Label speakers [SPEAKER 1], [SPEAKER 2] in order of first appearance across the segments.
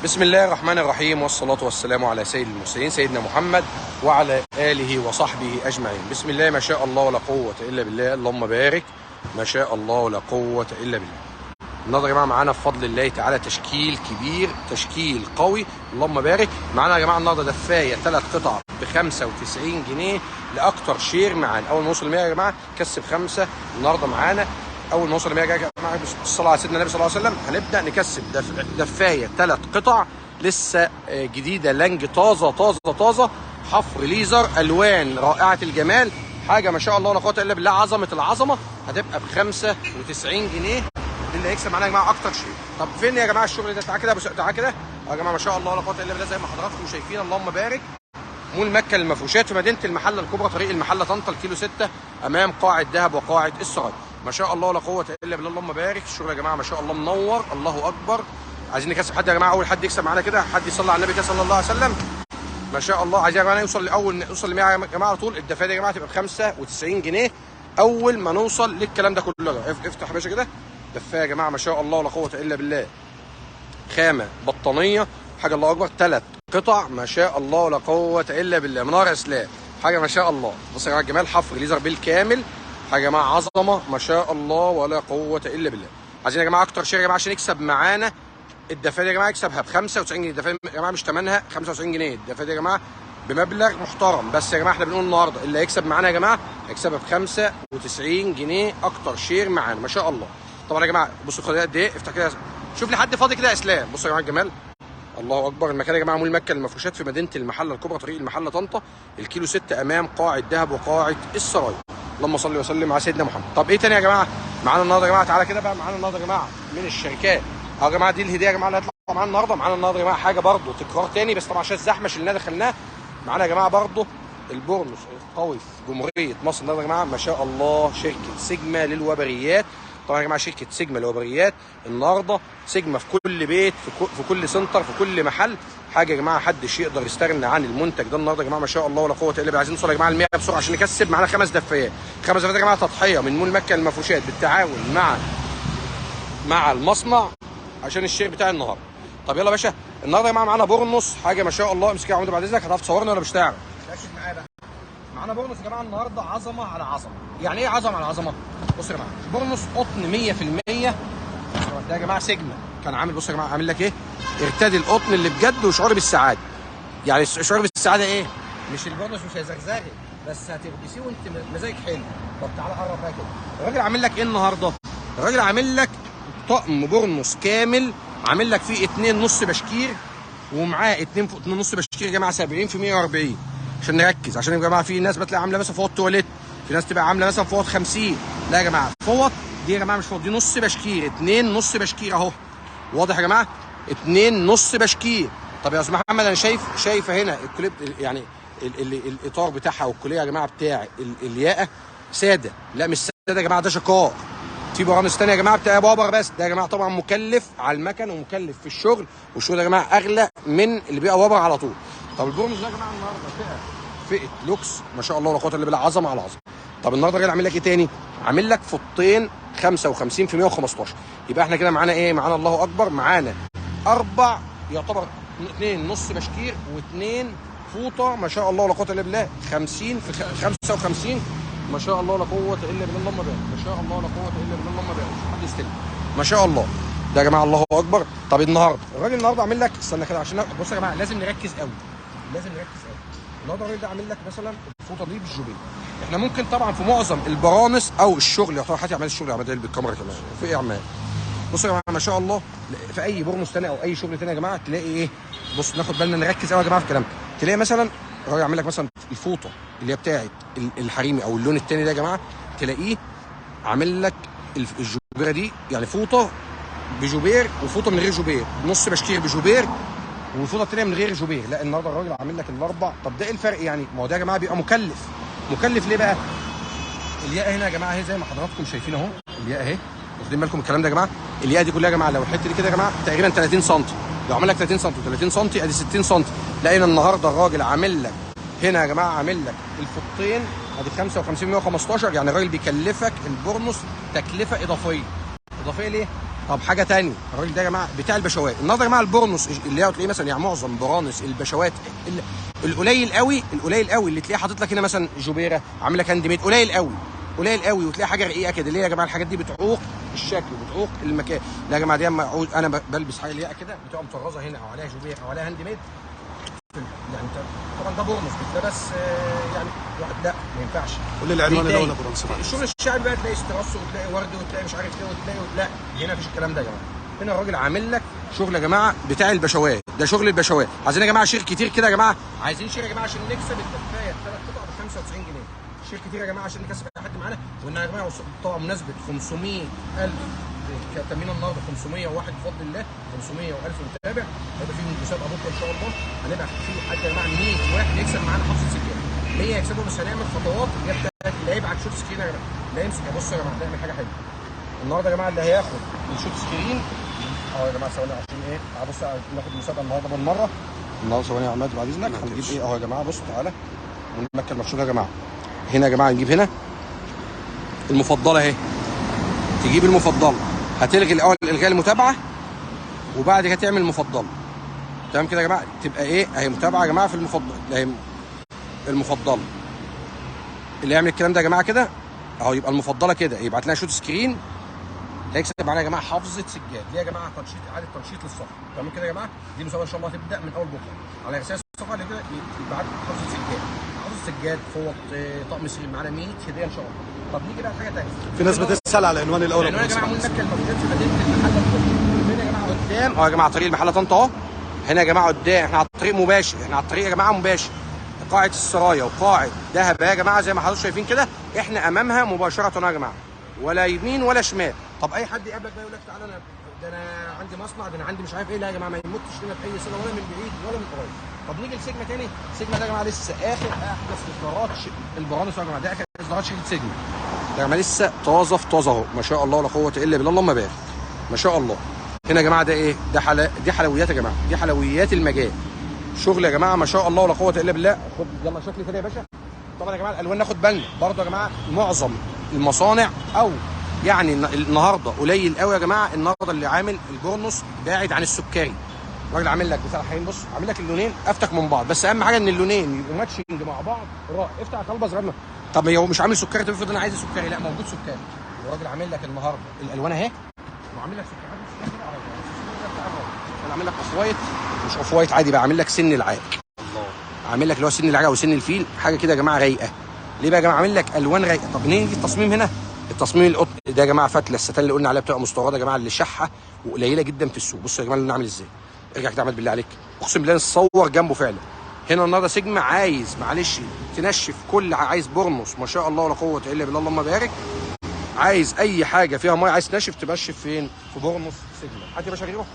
[SPEAKER 1] بسم الله الرحمن الرحيم، والصلاة والسلام على سيد المرسلين سيدنا محمد وعلى آله وصحبه أجمعين. بسم الله ما شاء الله ولا قوة إلا بالله، اللهم بارك. ما شاء الله ولا قوة إلا بالله. النهارده يا جماعة معانا بفضل الله تعالى تشكيل كبير، تشكيل قوي، اللهم بارك. معانا يا جماعة النهارده دفاية 3 قطع ب 95 جنيه لأكتر share معانا. أول ما نوصل 100 يا جماعة كسب 5 النهارده معانا. اول ما نوصل 100 يا جماعة بالصلاة على سيدنا النبي صلى الله عليه وسلم هنبدا نكسب دفايه 3 قطع لسه جديدة، لانج طازة طازة طازة، حفر ليزر، الوان رائعة الجمال، حاجة ما شاء الله لا قوة الا بالله، عظمه العظمة. هتبقى ب 95 جنيه اللي هيكسب معانا يا جماعة اكتر شيء. طب فين يا جماعة الشغل ده؟ تعالى كده، تعالى كده يا جماعة، ما شاء الله لا قوة الا بالله، زي ما حضراتكم شايفين اللهم بارك. مول مكة للمفروشات في مدينة المحلة الكبرى، طريق المحلة طنطا، الكيلو 6 امام قاعة ذهب وقاعه السراي. ما شاء الله ولا قوة الا بالله، اللهم بارك. الشغل يا جماعة ما شاء الله منور، الله اكبر. عايزين نكسب حد يا جماعة، اول حد يكسب معانا كده، حد يصلي على النبي كده صلى الله عليه وسلم. ما شاء الله، عايزين يا جماعة نوصل لاول، نوصل ل 100 يا جماعة على طول. الدفايه دي يا جماعة تبقى ب 95 جنيه اول ما نوصل للكلام ده كله. افتح يا باشا كده دفايه يا جماعة، ما شاء الله ولا قوة الا بالله، خامة بطانيه، حاجة الله اكبر، 3 قطع ما شاء الله ولا قوة الا بالله، منار اسلام، حاجة ما شاء الله. بصوا يا جماعة الجمال، حفر ليزر بالكامل، حاجة يا جماعة عظمه ما شاء الله ولا قوة الا بالله. عايزين يا جماعة اكتر share يا جماعة عشان يكسب معانا الدفايه يا جماعة، يكسبها ب 95 جنيه. الدفايه يا جماعة مش ثمنها 95 جنيه، الدفايه يا جماعة بمبلغ محترم، بس يا جماعة احنا بنقول النهارده اللي هيكسب معانا يا جماعة هيكسبها ب 95 جنيه اكتر share معانا ما شاء الله. طبعا يا جماعة بصوا الخديه قد ايه، افتح كده شوف لي حد فاضي كده يا اسلام. بصوا يا جماعة الجمال، الله اكبر. المكان يا جماعة مول مكة للمفروشات في مدينة المحلة الكبرى، طريق المحلة طنطا، الكيلو 6 امام قاعة ذهب وقاعه السراي. اللهم صل وسلم على سيدنا محمد. طب ايه تاني يا جماعة معانا النهارده يا جماعة؟ تعالى كده بقى، معانا النهارده يا جماعة من الشركات اهو يا جماعة، دي الهدية يا جماعة اللي هتطلع معانا النهارده. معانا النهارده يا جماعة حاجة برده تكرار تاني، بس طبعا عشان الزحمة شلناها دخلناها. معانا يا جماعة برده البورنوس القوي في جمهورية مصر النهارده يا جماعة ما شاء الله، شركة سيجما للوبريات. طبعا يا جماعة شركة سيجما للوبريات النهارده، سيجما في كل بيت، في كل سنتر، في كل محل، حاجة يا جماعة محدش يقدر يستغنى عن المنتج ده النهارده يا جماعة ما شاء الله ولا قوة الا بالله. عايزين نوصل يا جماعة ل 100 بسرعة عشان نكسب معانا 5 دفايات. 5 دفايات يا جماعة تضحية من مول مكة للمفروشات بالتعاون مع المصنع عشان ال share بتاع النهارده. طب يلا يا باشا، النهارده يا جماعة معانا بورنوس، حاجة ما شاء الله. امسك يا عمده بعد اذنك، هتعرف تصورني ولا مش هتعرف؟ ركز معايا بقى. معانا بورنوس يا جماعة النهارده عظمه على عظمه. يعني ايه عظمه على عظمه؟ بصوا يا جماعة، بورنوس قطن 100%. ده يا جماعة سيجما كان عامل، بصوا يا جماعة عامل لك ايه؟ ارتدي القطن اللي بجد وشعور بالسعادة. يعني شعور بالسعادة ايه؟ مش البورنوس مش هيزغزغك، بس هتلبسيه وانت مزاجك حلو. طب تعالى قرب بقى كده، الراجل عامل لك ايه النهارده؟ الراجل عامل لك طقم بورنوس كامل، عامل لك فيه 2.5 بشكير، ومعاه 2.5 بشكير يا جماعة 70 في 140. عشان نركز، عشان يا جماعة في ناس بتلاقي عامله مثلا فوط تواليت، في ناس تبقى عامله مثلا فوط 50. لا يا جماعة، فوط دي يا جماعة مش فوط، دي نص بشكير، 2.5 بشكير اهو، واضح يا جماعة؟ 2.5 بشكير. طب يا استاذ محمد انا شايفه هنا الكليب، يعني الاطار بتاعها والكلية يا جماعة بتاع الياقه ساده. لا مش ساده يا جماعة، ده شقاق. في برامج ثانية يا جماعة بتاع بابر، بس ده يا جماعة طبعا مكلف على المكن ومكلف في الشغل، والشغل يا جماعة اغلى من اللي بيبقى وبر على طول. طب البورنوس ده يا جماعة النهارده فئة لوكس ما شاء الله ولا قوة الا بالله، عظمه على عظمه. طب النهارده الراجل عامل لك ايه تاني؟ عامل لك فوطين 55 في 115. يبقى احنا كده معانا ايه؟ معانا الله اكبر، معانا 4 يعتبر 2.5 بشكير و2 فوطه ما شاء الله ولا قوة الا بالله، 50 في 55 ما شاء الله لا قوة الا بالله، اللهم بارك. ما شاء الله لا قوة الا بالله، اللهم بارك. حد يستلم ما شاء الله ده يا جماعة، الله اكبر. طب النهارده الراجل النهارده عامل لك، استنى كده عشان بصوا يا جماعة لازم نركز قوي، لازم نركز قوي. النهارده الراجل ده عامل لك مثلا الفوطه دي بالجوبيه. احنا ممكن طبعا في معظم البرانس او الشغل يعتبر حد يعمل الشغل يعمل بالكاميرا كمان في ايه يا عم. بصوا يا جماعة ما شاء الله، في اي بورنوس ثاني او اي شغل ثاني يا جماعة تلاقي ايه؟ بص ناخد بالنا نركز قوي يا جماعة في الكلام. تلاقي مثلا الراجل عامل لك مثلا الفوطه اللي هي بتاعه الحريمي او اللون الثاني ده يا جماعة، تلاقيه عامل لك الجوبيره دي، يعني فوطه بجوبير وفوطه من غير جوبير، نص بشكير بجوبير والفوطه الثانية من غير جوبير. لا النهارده الراجل عامل لك الاربع. طب ده ايه الفرق يعني؟ ما هو ده يا جماعة بيبقى مكلف. مكلف ليه بقى؟ الياقه هنا يا جماعة اهي زي ما حضراتكم شايفين اهو، الياقه اهي، واخدين بالكم الكلام ده يا جماعة؟ الياقه دي كلها يا جماعة لو الحتة دي كده يا جماعة تقريبا 30 سم، لو عمل لك 30 سم و30 سم ادي 60 سم. لقينا النهارده الراجل عامل لك هنا يا جماعة، عامل لك الفوطين ادي 55 115. يعني الراجل بيكلفك البورنوس تكلفة اضافية. اضافية ليه؟ طب حاجة ثانية، الراجل ده يا جماعة بتاع البشوات النهارده يا جماعة، البورنوس اللي هو تلاقيه مثلا يعني معظم برانس البشوات القليل قوي، القليل قوي اللي تلاقيه حاطط لك هنا مثلا جوبيره، عامل لك hand made، قليل قوي قليل قوي، وتلاقي حاجة رقيقه كده. ليه يا جماعة؟ الحاجات دي بتعوق الشكل وبتعوق المكان. لا يا جماعة دي اما انا بلبس حاجة ليها كده بتبقى مطرزه هنا او عليها جوبيره او عليها hand made، يعني طبعا ده بورنوس بيتلبس يعني واحد، لا ما ينفعش.
[SPEAKER 2] قول لي العنوان الاول يا برنس.
[SPEAKER 1] الشغل الشعبي بقى تلاقي استراس وتلاقي ورد وتلاقي مش عارف ايه وتلاقي، لا هنا مفيش الكلام ده يا جماعة. هنا الراجل عامل لك شغل يا جماعة بتاع البشوات، ده شغل البشوات. عايزين يا جماعة share كتير كده يا جماعة، عايزين share يا جماعة عشان نكسب الدفايه الثلاث قطع ب 95 جنيه. share كتير يا جماعة عشان نكسب اي حد معانا. وان يا جماعة طبعا مناسبة 500,000 تمينا النهارده 501 بفضل الله، 500,000 متابع. هيبقى في مسابقة بكره ان شاء الله، هنبقى في حد يا جماعة 100 واحد يكسب معانا حفصة سكين، 100 يكسبوا. بس هنعمل خطوات اللي هي بتاعت اللي هيبعت shot screen يا جماعة، لا يمسك. بصوا يا جماعة نعمل حاجة حلوة النهارده يا جماعة، اللي هياخد ال shot screen اهو يا جماعة. ثواني عشان ايه، بص ناخد مسابقة النهارده بالمرة. النهارده ثواني يا عماد بعد اذنك، هنجيب ايه اهو يا جماعة. بص تعالى ونمكن المقصود يا جماعة. هنا يا جماعة نجيب هنا المفضلة اهي، تجيب المفضلة، هتلغي الاول الغاء المتابعة وبعد كده تعمل المفضلة. تمام كده يا جماعة؟ تبقى ايه اهي متابعه يا جماعة في المفضلة، اهي المفضلة. اللي يعمل الكلام ده يا جماعة كده اهو، يبقى المفضلة كده، يبعت لنا shot screen، هيكسب معانا يا جماعة حافظه سجاد. ليه يا جماعة؟ تنشيط، اعاده تنشيط للصفحه. تمام كده يا جماعة؟ دي مسابقة ان شاء الله هتبدا من اول بكره على رسائل الصفحة اللي كده، يبعت حافظه سجاد، حافظه سجاد، فوط، طقم سرير، معانا 100 هديه ان شاء الله. طب نيجي بقى لحاجة ثانية.
[SPEAKER 2] في ناس بتسال على العنوان الاول.
[SPEAKER 1] العنوان يا جماعة مول مكة الموجود في مدينة المحلة. هنا يا جماعة قدام اهو يا جماعة طريق المحلة طنطا اهو. هنا يا جماعة قدام، احنا على الطريق مباشر، احنا على الطريق يا جماعة مباشر. قاعة السرايا وقاعه دهب يا جماعة زي ما حضرتك شايفين كده، احنا امامها مباشرة يا جماعة، ولا يمين ولا شمال. طب اي حد يقابلك بقى يقول لك تعالى انا ده انا عندي مصنع، ده انا عندي مش عارف ايه، لا يا جماعة ما يموتش لنا باي صله ولا من بعيد ولا من قريب. طب نيجي لسيجما تاني. سيجما ده يا جماعة لسه اخر احدث اصدارات البرانس يا جماعة، ده اخر اصدارات شركة سيجما. ده يا جماعة لسه طازة في طازة اهو، ما شاء الله ولا قوة الا بالله، اللهم بارك، ما شاء الله. هنا يا جماعة ده ايه؟ ده دي حلويات يا جماعة، دي حلويات المجال. شغل يا جماعة ما شاء الله ولا قوة الا بالله. خد يلا شكل تاني يا باشا. طبعا يا جماعة الالوان ناخد بالنا برضه يا جماعة، معظم المصانع او يعني النهارده قليل قوي يا جماعة النهارده اللي عامل البورنوس باعد عن السكري. الراجل عامل لك بتاع الحين، بص عامل لك اللونين افتك من بعض، بس اهم حاجة ان اللونين يبقوا matching مع بعض. رائع. افتح قلبه صغير. طب هو مش عامل سكري، طب افرض انا عايز سكري، لا موجود سكري. الراجل عامل لك النهارده الالوان اهي، وعامل لك سكري. انا عامل لك off white، مش off white عادي بقى، عامل لك سن العاج. الله، عامل لك اللي هو سن العاج او سن الفيل، حاجة كده يا جماعة رايقة. ليه بقى يا جماعة؟ عامل لك الوان رايقة. طب نيجي التصميم هنا، التصميم القطن ده يا جماعة فتله الستان اللي قلنا عليها بتبقى مستورده يا جماعة، اللي شحه وقليله جدا في السوق. بصوا يا جماعة اللي عامل ازاي. ارجع كده اعمل بالله عليك، اقسم بالله نتصور جنبه فعلا. هنا النهارده سيجما عايز معلش تنشف كل، عايز بورنوس ما شاء الله ولا قوة الا بالله اللهم بارك. عايز اي حاجة فيها مية عايز تنشف، تنشف فين؟ في بورنوس سيجما. هات يا باشا غيره.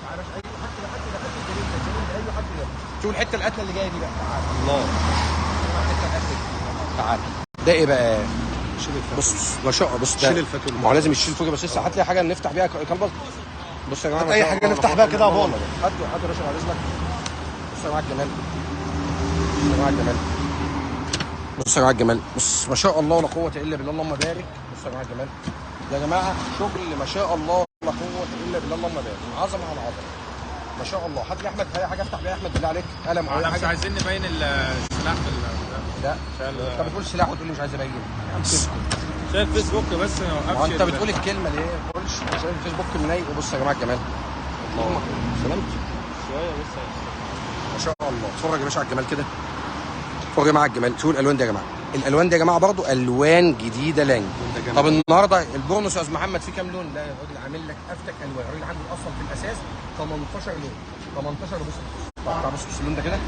[SPEAKER 1] تعالى يا باشا، اي حد حد حد اي حد. شوف الحتة القتلة اللي جاية دي بقى. تعالى الله، الحتة القتلة دي تعالى. ده ايه بقى؟ بص ما شاء الله، بص
[SPEAKER 2] شيل الفاتورة،
[SPEAKER 1] ما هو لازم يشيل الفاتورة، بس لسه هات لي حاجة نفتح بيها كلبز. بص يا جماعة
[SPEAKER 2] اي حاجة نفتح بيها كده يا بابا.
[SPEAKER 1] هات هات يا باشا بعد اذنك. بص يا جماعة الجمال، بص يا جماعة الجمال، بص يا جماعة الجمال، بص ما شاء الله ولا قوة الا بالله اللهم بارك. بص يا جماعة الجمال يا جماعة، شغل ما شاء الله ولا قوة الا بالله اللهم بارك، عظمه على عظمه ما شاء الله. هات لي احمد اي حاجة افتح بيها يا احمد بالله عليك، قلم او اي حاجة.
[SPEAKER 3] مش عايزين نبين السلاح في
[SPEAKER 1] لا انت بتقول سلاح وتقول لي مش عايز ابين.
[SPEAKER 3] شايف فيسبوك بس ما وقفش.
[SPEAKER 1] انت بتقول الكلمة ليه؟ ما تقولش عشان الفيسبوك منيق. بص يا جماعة الجمال، الله سلامتك
[SPEAKER 3] شوية بس
[SPEAKER 1] ما شاء الله. اتفرج يا باشا على الجمال كده، اتفرج يا جماعة على الجمال. شوفوا الالوان دي يا جماعة، الالوان دي يا جماعة برضو الوان جديدة لانج. طب النهارده البورنوس يا استاذ محمد فيه كام لون؟ لا يا راجل عامل لك افتك الوان. الراجل عنده اصلا في الاساس 18 لون، 18. بص طب بص اللون ده كده،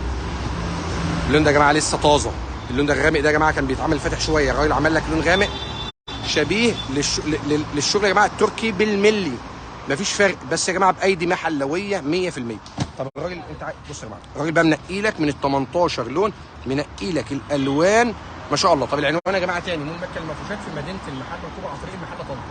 [SPEAKER 1] اللون ده يا جماعة لسه طازة. اللون ده الغامق ده يا جماعة كان بيتعمل فاتح شوية، الراجل عمل لك لون غامق شبيه للشغل يا جماعة التركي بالملي، مفيش فرق، بس يا جماعة بايدي محلويه 100%. طب الراجل انت بص يا جماعة، الراجل بقى منقي لك من ال 18 لون، منقي لك الالوان ما شاء الله. طب العنوان يا جماعة تاني، مول مكة المفروشات في مدينة المحلة الكبرى على طريق المحلة طنطا،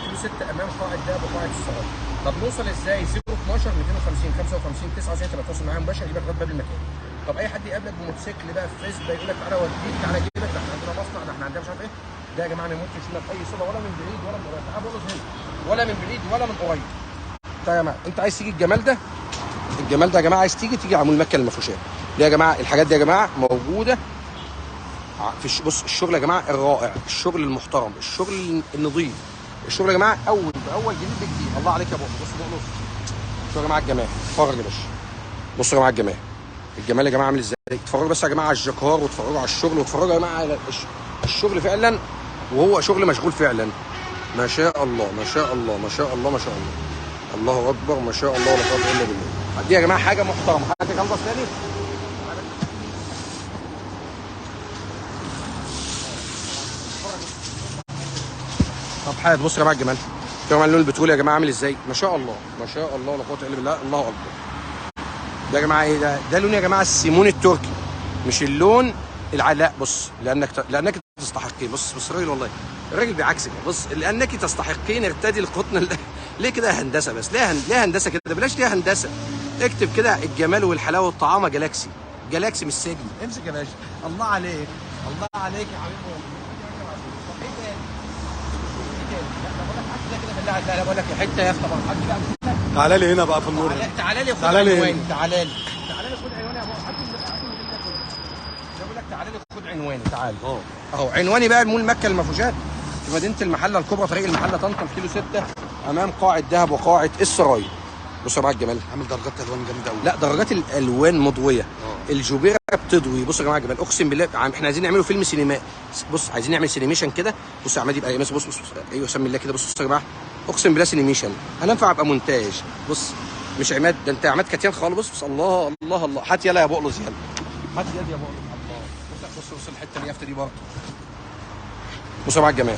[SPEAKER 1] كيلو 6 امام قاعة دهب وقاعه السرايا. طب نوصل ازاي؟ 012 250 55 99 تبقى معايا مباشر، يجيبك لغاية باب المكان. طب اي حد يقابلك بموتوسيكل بقى في فيسبوك يقول لك تعالى اوديك، تعالى اجيبك، ده احنا عندنا مصنع، ده احنا عندنا مش عارف ايه، ده يا جماعة ما يموتش لنا في اي صله ولا من بعيد ولا من قريب. تعالى بورنوس هنا، ولا من بعيد ولا من قريب. طيب يا جماعة انت عايز تيجي الجمال ده، الجمال ده يا جماعة عايز تيجي على مول مكة المفروشات. ليه يا جماعة الحاجات دي يا جماعة موجودة في بص الشغل يا جماعة الرائع، الشغل المحترم، الشغل النظيف، الشغل يا جماعة اول باول، جديد بجديد. الله عليك يا بقلص. بص بقلص، شوف يا جماعة الجمال، اتفرج يا باشا. بصوا يا جماعة الجمال، الجمال يا جماعة عامل ازاي. اتفرجوا بس يا جماعة على الجكار، واتفرجوا على الشغل، واتفرجوا يا جماعة على الشغل فعلا، وهو شغل مشغول فعلا. ما شاء الله ما شاء الله ما شاء الله ما شاء الله، الله اكبر، ما شاء الله ولا قوة الا بالله. دي يا جماعة حاجة محترمه. حاجة خلص تاني. طب حاجة بصوا يا جماعة الجمال، يا جماعة اللون البترول يا جماعة عامل ازاي، ما شاء الله ما شاء الله ولا قوة الا بالله، الله اكبر. ده يا جماعة ايه ده؟ ده لون يا جماعة السيمون التركي، مش اللون العلاء. بص لانك تستحقين. بص بص الراجل، والله الراجل بيعكسك. بص لانك تستحقين ارتدي القطن ليه كده هندسة؟ بس ليه ليه هندسة كده؟ بلاش ليه هندسة. اكتب كده الجمال والحلاوه والطعامه جالاكسي، جالاكسي مش سجن. امسك يا باشا، الله عليك الله عليك يا حبيبي. طب ايه تاني؟ ايه تاني؟ لا بقول لك حاجة كده بالله. لا بقول لك حتة يا اسطى بقى.
[SPEAKER 2] تعالى لي هنا بقى في النور.
[SPEAKER 1] تعالى لي خد عنواني. تعالى لي تعالى لي خد عنواني يا ابو. بقول لك تعالى لي خد عنواني. تعالى اهو عنواني بقى، مول مكة المفروشات في مدينة المحلة الكبرى، طريق المحلة طنطا، الكيلو 6، امام قاعة دهب وقاعه السراي. بصوا يا جماعة الجمال،
[SPEAKER 2] عامل درجات الوان جامدة قوي.
[SPEAKER 1] لا درجات الالوان مضويه، الجبيرة بتضوي. بصوا يا جماعة الجمال، اقسم بالله احنا عايزين نعمله فيلم سينمائي. بص عايزين نعمل cinemation كده. بص يا عماد يبقى بص بص ايوه سمي الله كده. بص يا جماعة اقسم بالله cinemation، انا انفع ابقى مونتاج. بص مش عماد ده، انت عماد كتيان خالص. بص بص الله الله الله. هات يلا يا بقلص، يلا هات يد يا بقلص. الله بص بص الحتة اللي يافطة دي برضه. بصوا يا جماعة الجمال،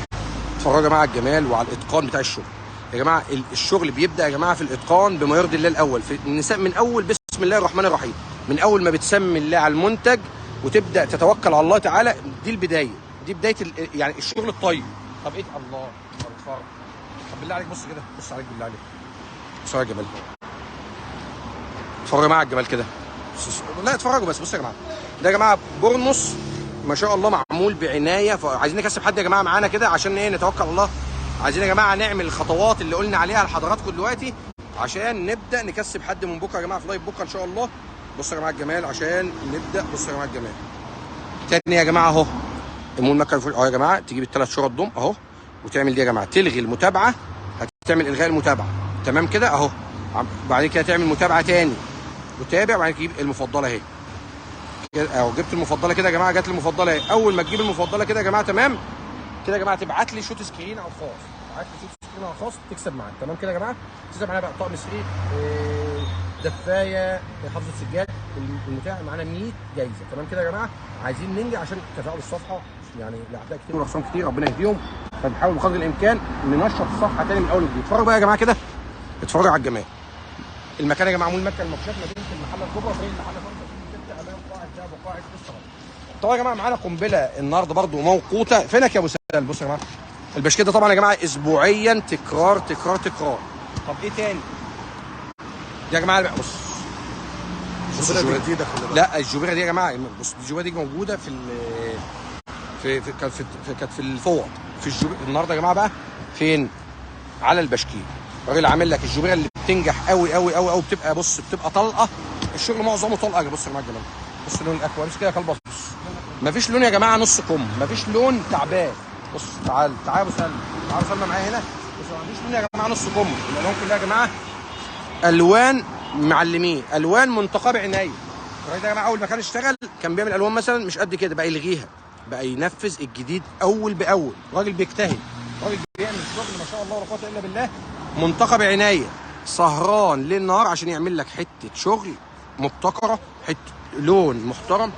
[SPEAKER 1] اتفرجوا يا جماعة على الجمال وعلى الاتقان بتاع الشغل يا جماعة. الشغل بيبدا يا جماعة في الاتقان بما يرضي الله الاول، في النساء من اول بسم الله الرحمن الرحيم، من اول ما بتسمي الله على المنتج وتبدا تتوكل على الله تعالى. دي البداية، دي بداية يعني الشغل الطيب. طب ايه الله، طب اتفرج، طب بالله عليك بص كده، بص عليك بالله عليك، بص على الجمال، اتفرجوا يا جماعة على الجمال كده. لا اتفرجوا بس. بصوا يا جماعة ده يا جماعة بورنوس ما شاء الله معمول بعناية. فعايزين نكسب حد يا جماعة معانا كده عشان ايه؟ نتوكل على الله. عايزين يا جماعة نعمل الخطوات اللي قلنا عليها لحضراتكم دلوقتي عشان نبدا نكسب حد من بكره يا جماعة في live بكره ان شاء الله. بصوا يا جماعة الجمال عشان نبدا. بصوا يا جماعة الجمال تاني يا جماعة اهو، المول مكة اهو يا جماعة. تجيب الثلاث شرط ضم اهو، وتعمل دي يا جماعة، تلغي المتابعة، هتعمل الغاء المتابعة تمام كده اهو. بعد كده تعمل متابعه تاني وتابع، وبعد كده تجيب المفضلة اهي اهو. جبت المفضلة كده يا جماعة، جت المفضلة اهي. اول ما تجيب المفضلة كده يا جماعة تمام كده يا جماعة، تبعت لي shoot screen على الخاص، تبعت لي shoot screen على الخاص تكسب معاك تمام كده يا جماعة. تكسب معانا بقى طقم سرير، دفايه، حافظه سجاد، المتاع معانا 100 جايزة تمام كده يا جماعة. عايزين ننجح عشان تفاعل الصفحة، يعني الاعداء كتير والاخصام كتير ربنا يهديهم، فنحاول بقدر الامكان ننشط الصفحة تاني من اول وجديد. اتفرجوا بقى يا جماعة كده، اتفرجوا على الجمال. المكان يا جماعة مول مكة المفروشات، مدينة المحلة الكبرى، طريق المحلة طنطا، امام قاعة دهب وقاعه السراي. طبعا يا جماعة معانا قنبلة النهارده برده موقوته. فينك يا ابو سلال؟ بصوا يا جماعة البشكير ده طبعا يا جماعة اسبوعيا تكرار تكرار تكرار. طب ايه تاني يا جماعة؟ بص
[SPEAKER 2] الجبيرة جديدة، خلي بالك.
[SPEAKER 1] لا الجبيرة دي يا جماعة بص، الجبيرة دي موجودة في في في كانت في كانت في الفوط في الجبيرة. النهارده يا جماعة بقى فين؟ على البشكير. الراجل عامل لك الجبيرة اللي بتنجح قوي قوي قوي قوي، بتبقى بص بتبقى طلقه، الشغل معظمه طلقه. بص يا جماعة الجمال، بص لون الاكوا، بص كده يا كلب، بص مفيش لون يا جماعة نص كم، مفيش لون تعبان. بص تعال تعال يا ابو سلمى، تعال يا سلمى معايا هنا. بص مفيش لون يا جماعة نص كم، الالوان كلها يا جماعة الوان معلمين، الوان منتقاه بعناية. الراجل ده يا جماعة اول ما كان اشتغل كان بيعمل الوان مثلا مش قد كده، بقى يلغيها، بقى ينفذ الجديد اول باول. راجل بيجتهد، راجل بيعمل شغل ما شاء الله ولا قوة الا بالله، منتقى بعناية، سهران ليل نهار عشان يعمل لك حتة شغل مبتكره، حتة لون محترم.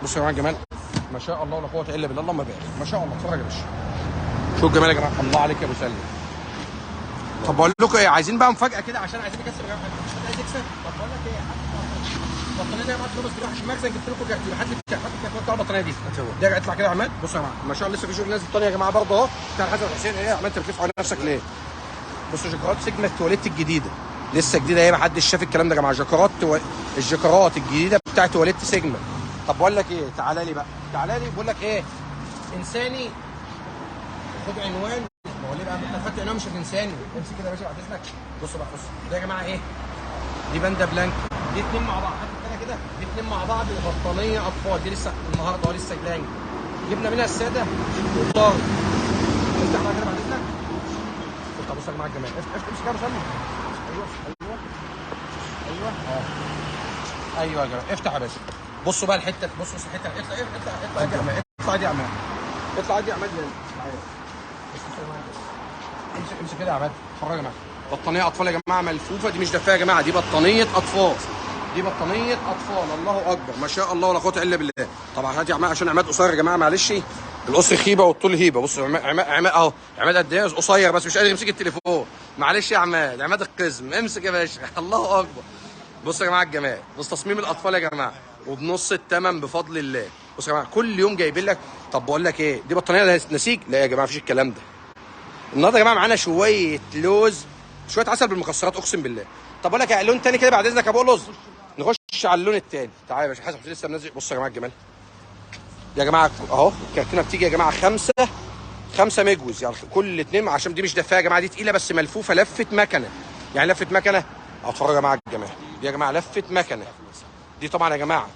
[SPEAKER 1] بصوا يا جماعة الجمال ما شاء الله ولا قوة الا بالله، اللهم بارك ما شاء الله. اتفرج يا باشا، شوف الجمال يا جماعة، الله عليك يا ابو سلمى. طب بقول لكم ايه، عايزين بقى مفاجاة كده عشان عايزين نكسب يا جماعة، مش حد عايز يكسب. طب بقول لك ايه، البطانيه دي يا جماعة بس تروح عشان المخزن، جبت لكم كارتين، هات لي هات لي بتاع البطانيه دي. ده اطلع كده يا عماد. بصوا يا جماعة ما شاء الله لسه في شغل نازل تاني يا جماعة برضه اهو بتاع الحسن والحسين. ايه يا عماد انت بتلف على نفسك ليه؟ بصوا جاكارات سيجما التواليت الجديدة لسه جديدة اهي، ما حدش شاف الكلام ده يا جماعة. جاكارات الجاكارات الجديدة بتاعت تواليت سيجما. طب بقول لك ايه، تعالى لي بقى، تعالى لي بقول لك ايه، انساني خد عنوان. ما هو ليه بقى؟ انت خدت عنوان مش هتنساني. امسك كده يا باشا بعد اذنك. بصوا بقى، بصوا ده يا جماعة ايه؟ دي باندا بلانك، دي اتنين مع بعض، هات كده كده، دي اتنين مع بعض وبطانيه اطفال، دي لسه النهارده لسه جلاين. جبنا منها السادة والطار. افتح بقى كده بعد اذنك. افتح، بص يا جماعة الجمال، افتح امسك كده يا مسلم. ايوه ايوه ايوه اه ايوه يا جماعة، افتح يا باشا. بصوا بقى الحتة، بصوا الحتة، اطلع اطلع اطلع يا عماد، اطلع دي يا عماد، اطلع دي يا عماد. امسك امسك كده يا عماد، اتفرج يا جماعة. بطانيه اطفال يا جماعة ملفوفه، دي مش دفايه يا جماعة، دي بطانيه اطفال، دي بطانيه اطفال. الله اكبر، ما شاء الله ولا قوة الا بالله. طبعا هات يا عماد عشان عماد قصير يا جماعة، معلش القصر خيبه والطول هيبة. بصوا عماد اهو، عماد قد ايه قصير بس مش قادر يمسك التليفون، معلش يا عماد، عماد القزم، امسك يا باشا. الله اكبر. بصوا يا جماعة الجمال، بص تصميم الاطفال يا جماعة، وبنص الثمن بفضل الله. بصوا يا جماعة كل يوم جايبين لك. طب بقول لك ايه، دي بطانيه نسيج؟ لا يا جماعة مفيش الكلام ده. النهارده يا جماعة معانا شوية لوز، شوية عسل بالمكسرات اقسم بالله. طب اقول لك لون تاني كده بعد اذنك يا ابو لوز، نخش على اللون التاني. تعالى يا باشا حسن لسه منزل. بصوا يا جماعة الجمال يا جماعة اهو، الكرتونه بتيجي يا جماعة خمسة مجوز، يعني كل اتنين، عشان دي مش دفايه يا جماعة، دي تقيلة بس ملفوفه لفه مكنه، يعني لفه مكنه. اتفرجوا يا جماعة الجمال دي يا جماعة، لفه مكنه دي طبعا يا جماعة.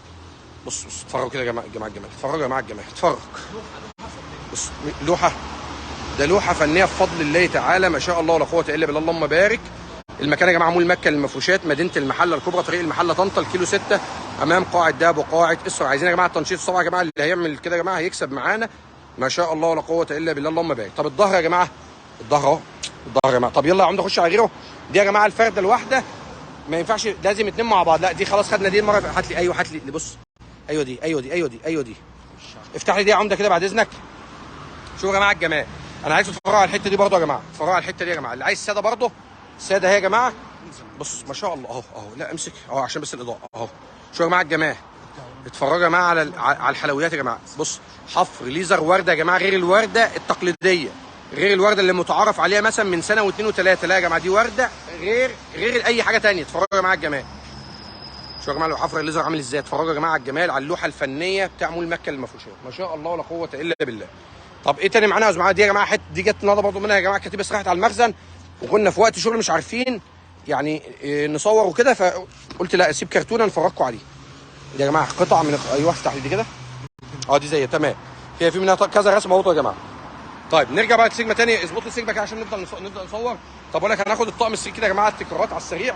[SPEAKER 1] بصوا بصوا اتفرجوا كده يا جماعة، الجماعة الجمال، اتفرجوا يا جماعة الجمال، اتفرج. بص لوحة، ده لوحة فنية بفضل الله تعالى، ما شاء الله ولا قوة الا بالله، اللهم بارك. المكان يا جماعة مول مكة للمفروشات، مدينة المحلة الكبرى، طريق المحلة طنطا، الكيلو 6، امام قاعة دهب وقاعه اسرع. عايزين يا جماعة التنشيط الصبع يا جماعة، اللي هيعمل كده يا جماعة هيكسب معانا ما شاء الله ولا قوة الا بالله، اللهم بارك. طب الظهر يا جماعة، الظهر اهو، الظهر يا جماعة. طب يلا يا عمده خش على غيره. دي يا جماعة الفرده الواحدة ما ينفعش، لازم اتنين مع بعض. لا دي خلاص خدنا دي المرة. هات لي، ايوه هات لي، بص ايوه دي، ايوه دي، ايوه دي، ايوه دي. افتح لي دي يا عمده كده بعد اذنك. شوفوا يا جماعة الجمال، انا عايز اتفرجوا على الحتة دي برضه يا جماعة، اتفرجوا على الحتة دي يا جماعة. اللي عايز ساده برضه، ساده اهي يا جماعة. بص ما شاء الله اهو اهو، لا امسك اهو عشان بس الاضاءة اهو. شوفوا يا جماعة الجمال، اتفرجوا يا جماعة على الحلويات يا جماعة. بص حفر ليزر ورده يا جماعة، غير الورده التقليدية، غير الورده اللي متعارف عليها مثلا من سنة واثنين وثلاثة. لا يا جماعة دي ورده غير اي حاجة ثانية. اتفرجوا يا جماعة الجمال، شوفوا يا جماعة لو حفر الليزر عامل ازاي. اتفرجوا يا جماعة على الجمال، على اللوحة الفنية بتاع مول مكة للمفروشات، ما شاء الله ولا قوة الا بالله. طب ايه تاني معانا يا جماعة؟ دي يا جماعة حتة دي جت النهارده برضه منها يا جماعة، كتيبة راحت على المخزن وكنا في وقت شغل مش عارفين يعني نصور وكده، فقلت لا اسيب كرتونة نفرجكم عليه. دي يا جماعة قطع من ايوه افتح لي دي كده. اه دي زي تمام، فيها في منها كذا رسمه اهو يا جماعة. طيب نرجع بقى لسيجما تاني، اظبط لي سيجما كده عشان نبدا نصور. طب اقول لك هناخد الطقم السرير كده يا جماعة، التكرارات على السريع.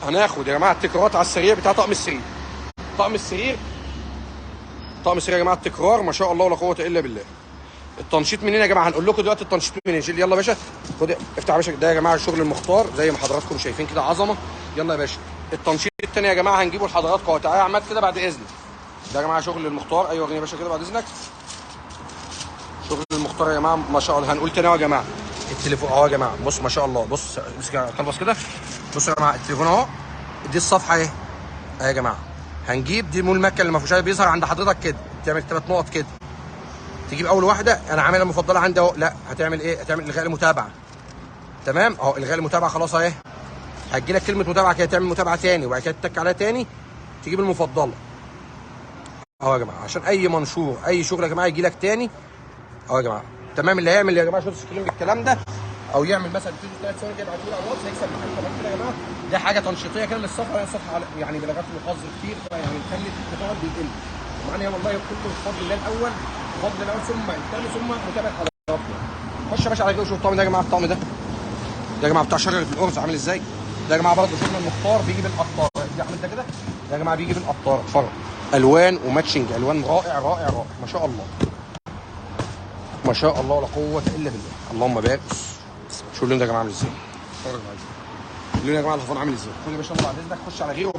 [SPEAKER 1] هناخد يا جماعة التكرارات على السريع بتاع طقم السرير. طقم السرير، طقم السرير يا جماعة التكرار ما شاء الله ولا قوة الا بالله. التنشيط منين يا جماعة؟ هنقول لكم دلوقتي التنشيط منين. شيل يلا يا باشا، خد افتح يا باشا. ده يا جماعة شغل المختار زي ما حضراتكم شايفين كده، عظمه. يلا يا باشا التنشيط الثاني يا جماعة هنجيبه لحضراتكم. تعالى يا عماد كده بعد اذنك. ده يا جماعة شغل المختار. ايوه يا باشا كده بعد اذنك، شغل المختار يا جماعة ما شاء الله. هنقول تاني اهو يا جماعة التليفون اهو يا جماعة. بص ما شاء الله، بص امسك خلص كده. بص يا جماعة التليفون اهو، دي الصفحة اهي اهي يا جماعة. هنجيب دي مول مكة اللي ما فيهوش، بيظهر عند حضرتك كده، تعمل 3 نقط كده، تجيب اول واحدة. انا عاملها المفضلة عندي اهو. لا هتعمل ايه؟ هتعمل الغاء المتابعة. تمام اهو الغاء المتابعة خلاص اهي، هتجي لك كلمة متابعه كده، تعمل متابعه تاني وبعد كده تتك عليها تاني تجيب المفضلة اهو يا جماعة، عشان اي منشور اي شغل يا جماعة يجي لك تاني اهو يا جماعة. تمام. اللي هيعمل يا جماعة short screen بالكلام ده، او يعمل مثلا 3 ثواني كده يبعتوا لي على الواتس هيكسب معاك. تمام كده يا جماعة، ده حاجة تنشيطيه كده للصفحه، الصفحة يعني بلاغات وحظ كتير، يعني نخلي التفاعل بيقل. معانا والله كله بفضل الله الاول، بفضل الاول ثم الثاني ثم متابعه حضراتكم. خش يا باشا على كده وشوف الطقم ده يا جماعة. الطقم ده ده يا جماعة بتاع شجرة الارز عامل ازاي. ده يا جماعة برضه شغل المختار، بيجي بالقطارة. ده عامل ده كده، ده يا جماعة بيجي بالقطارة. اتفرج، الوان و matching، الوان رائع رائع رائع ما شاء الله، ما شاء الله ولا قوة الا بالله، اللهم بارك. شوف اللون ده يا جماعة عامل ازاي. اتفرج معايا اللون يا جماعة الحفاظ عامل ازاي. خد يا باشا بعد اذنك خش على غيره.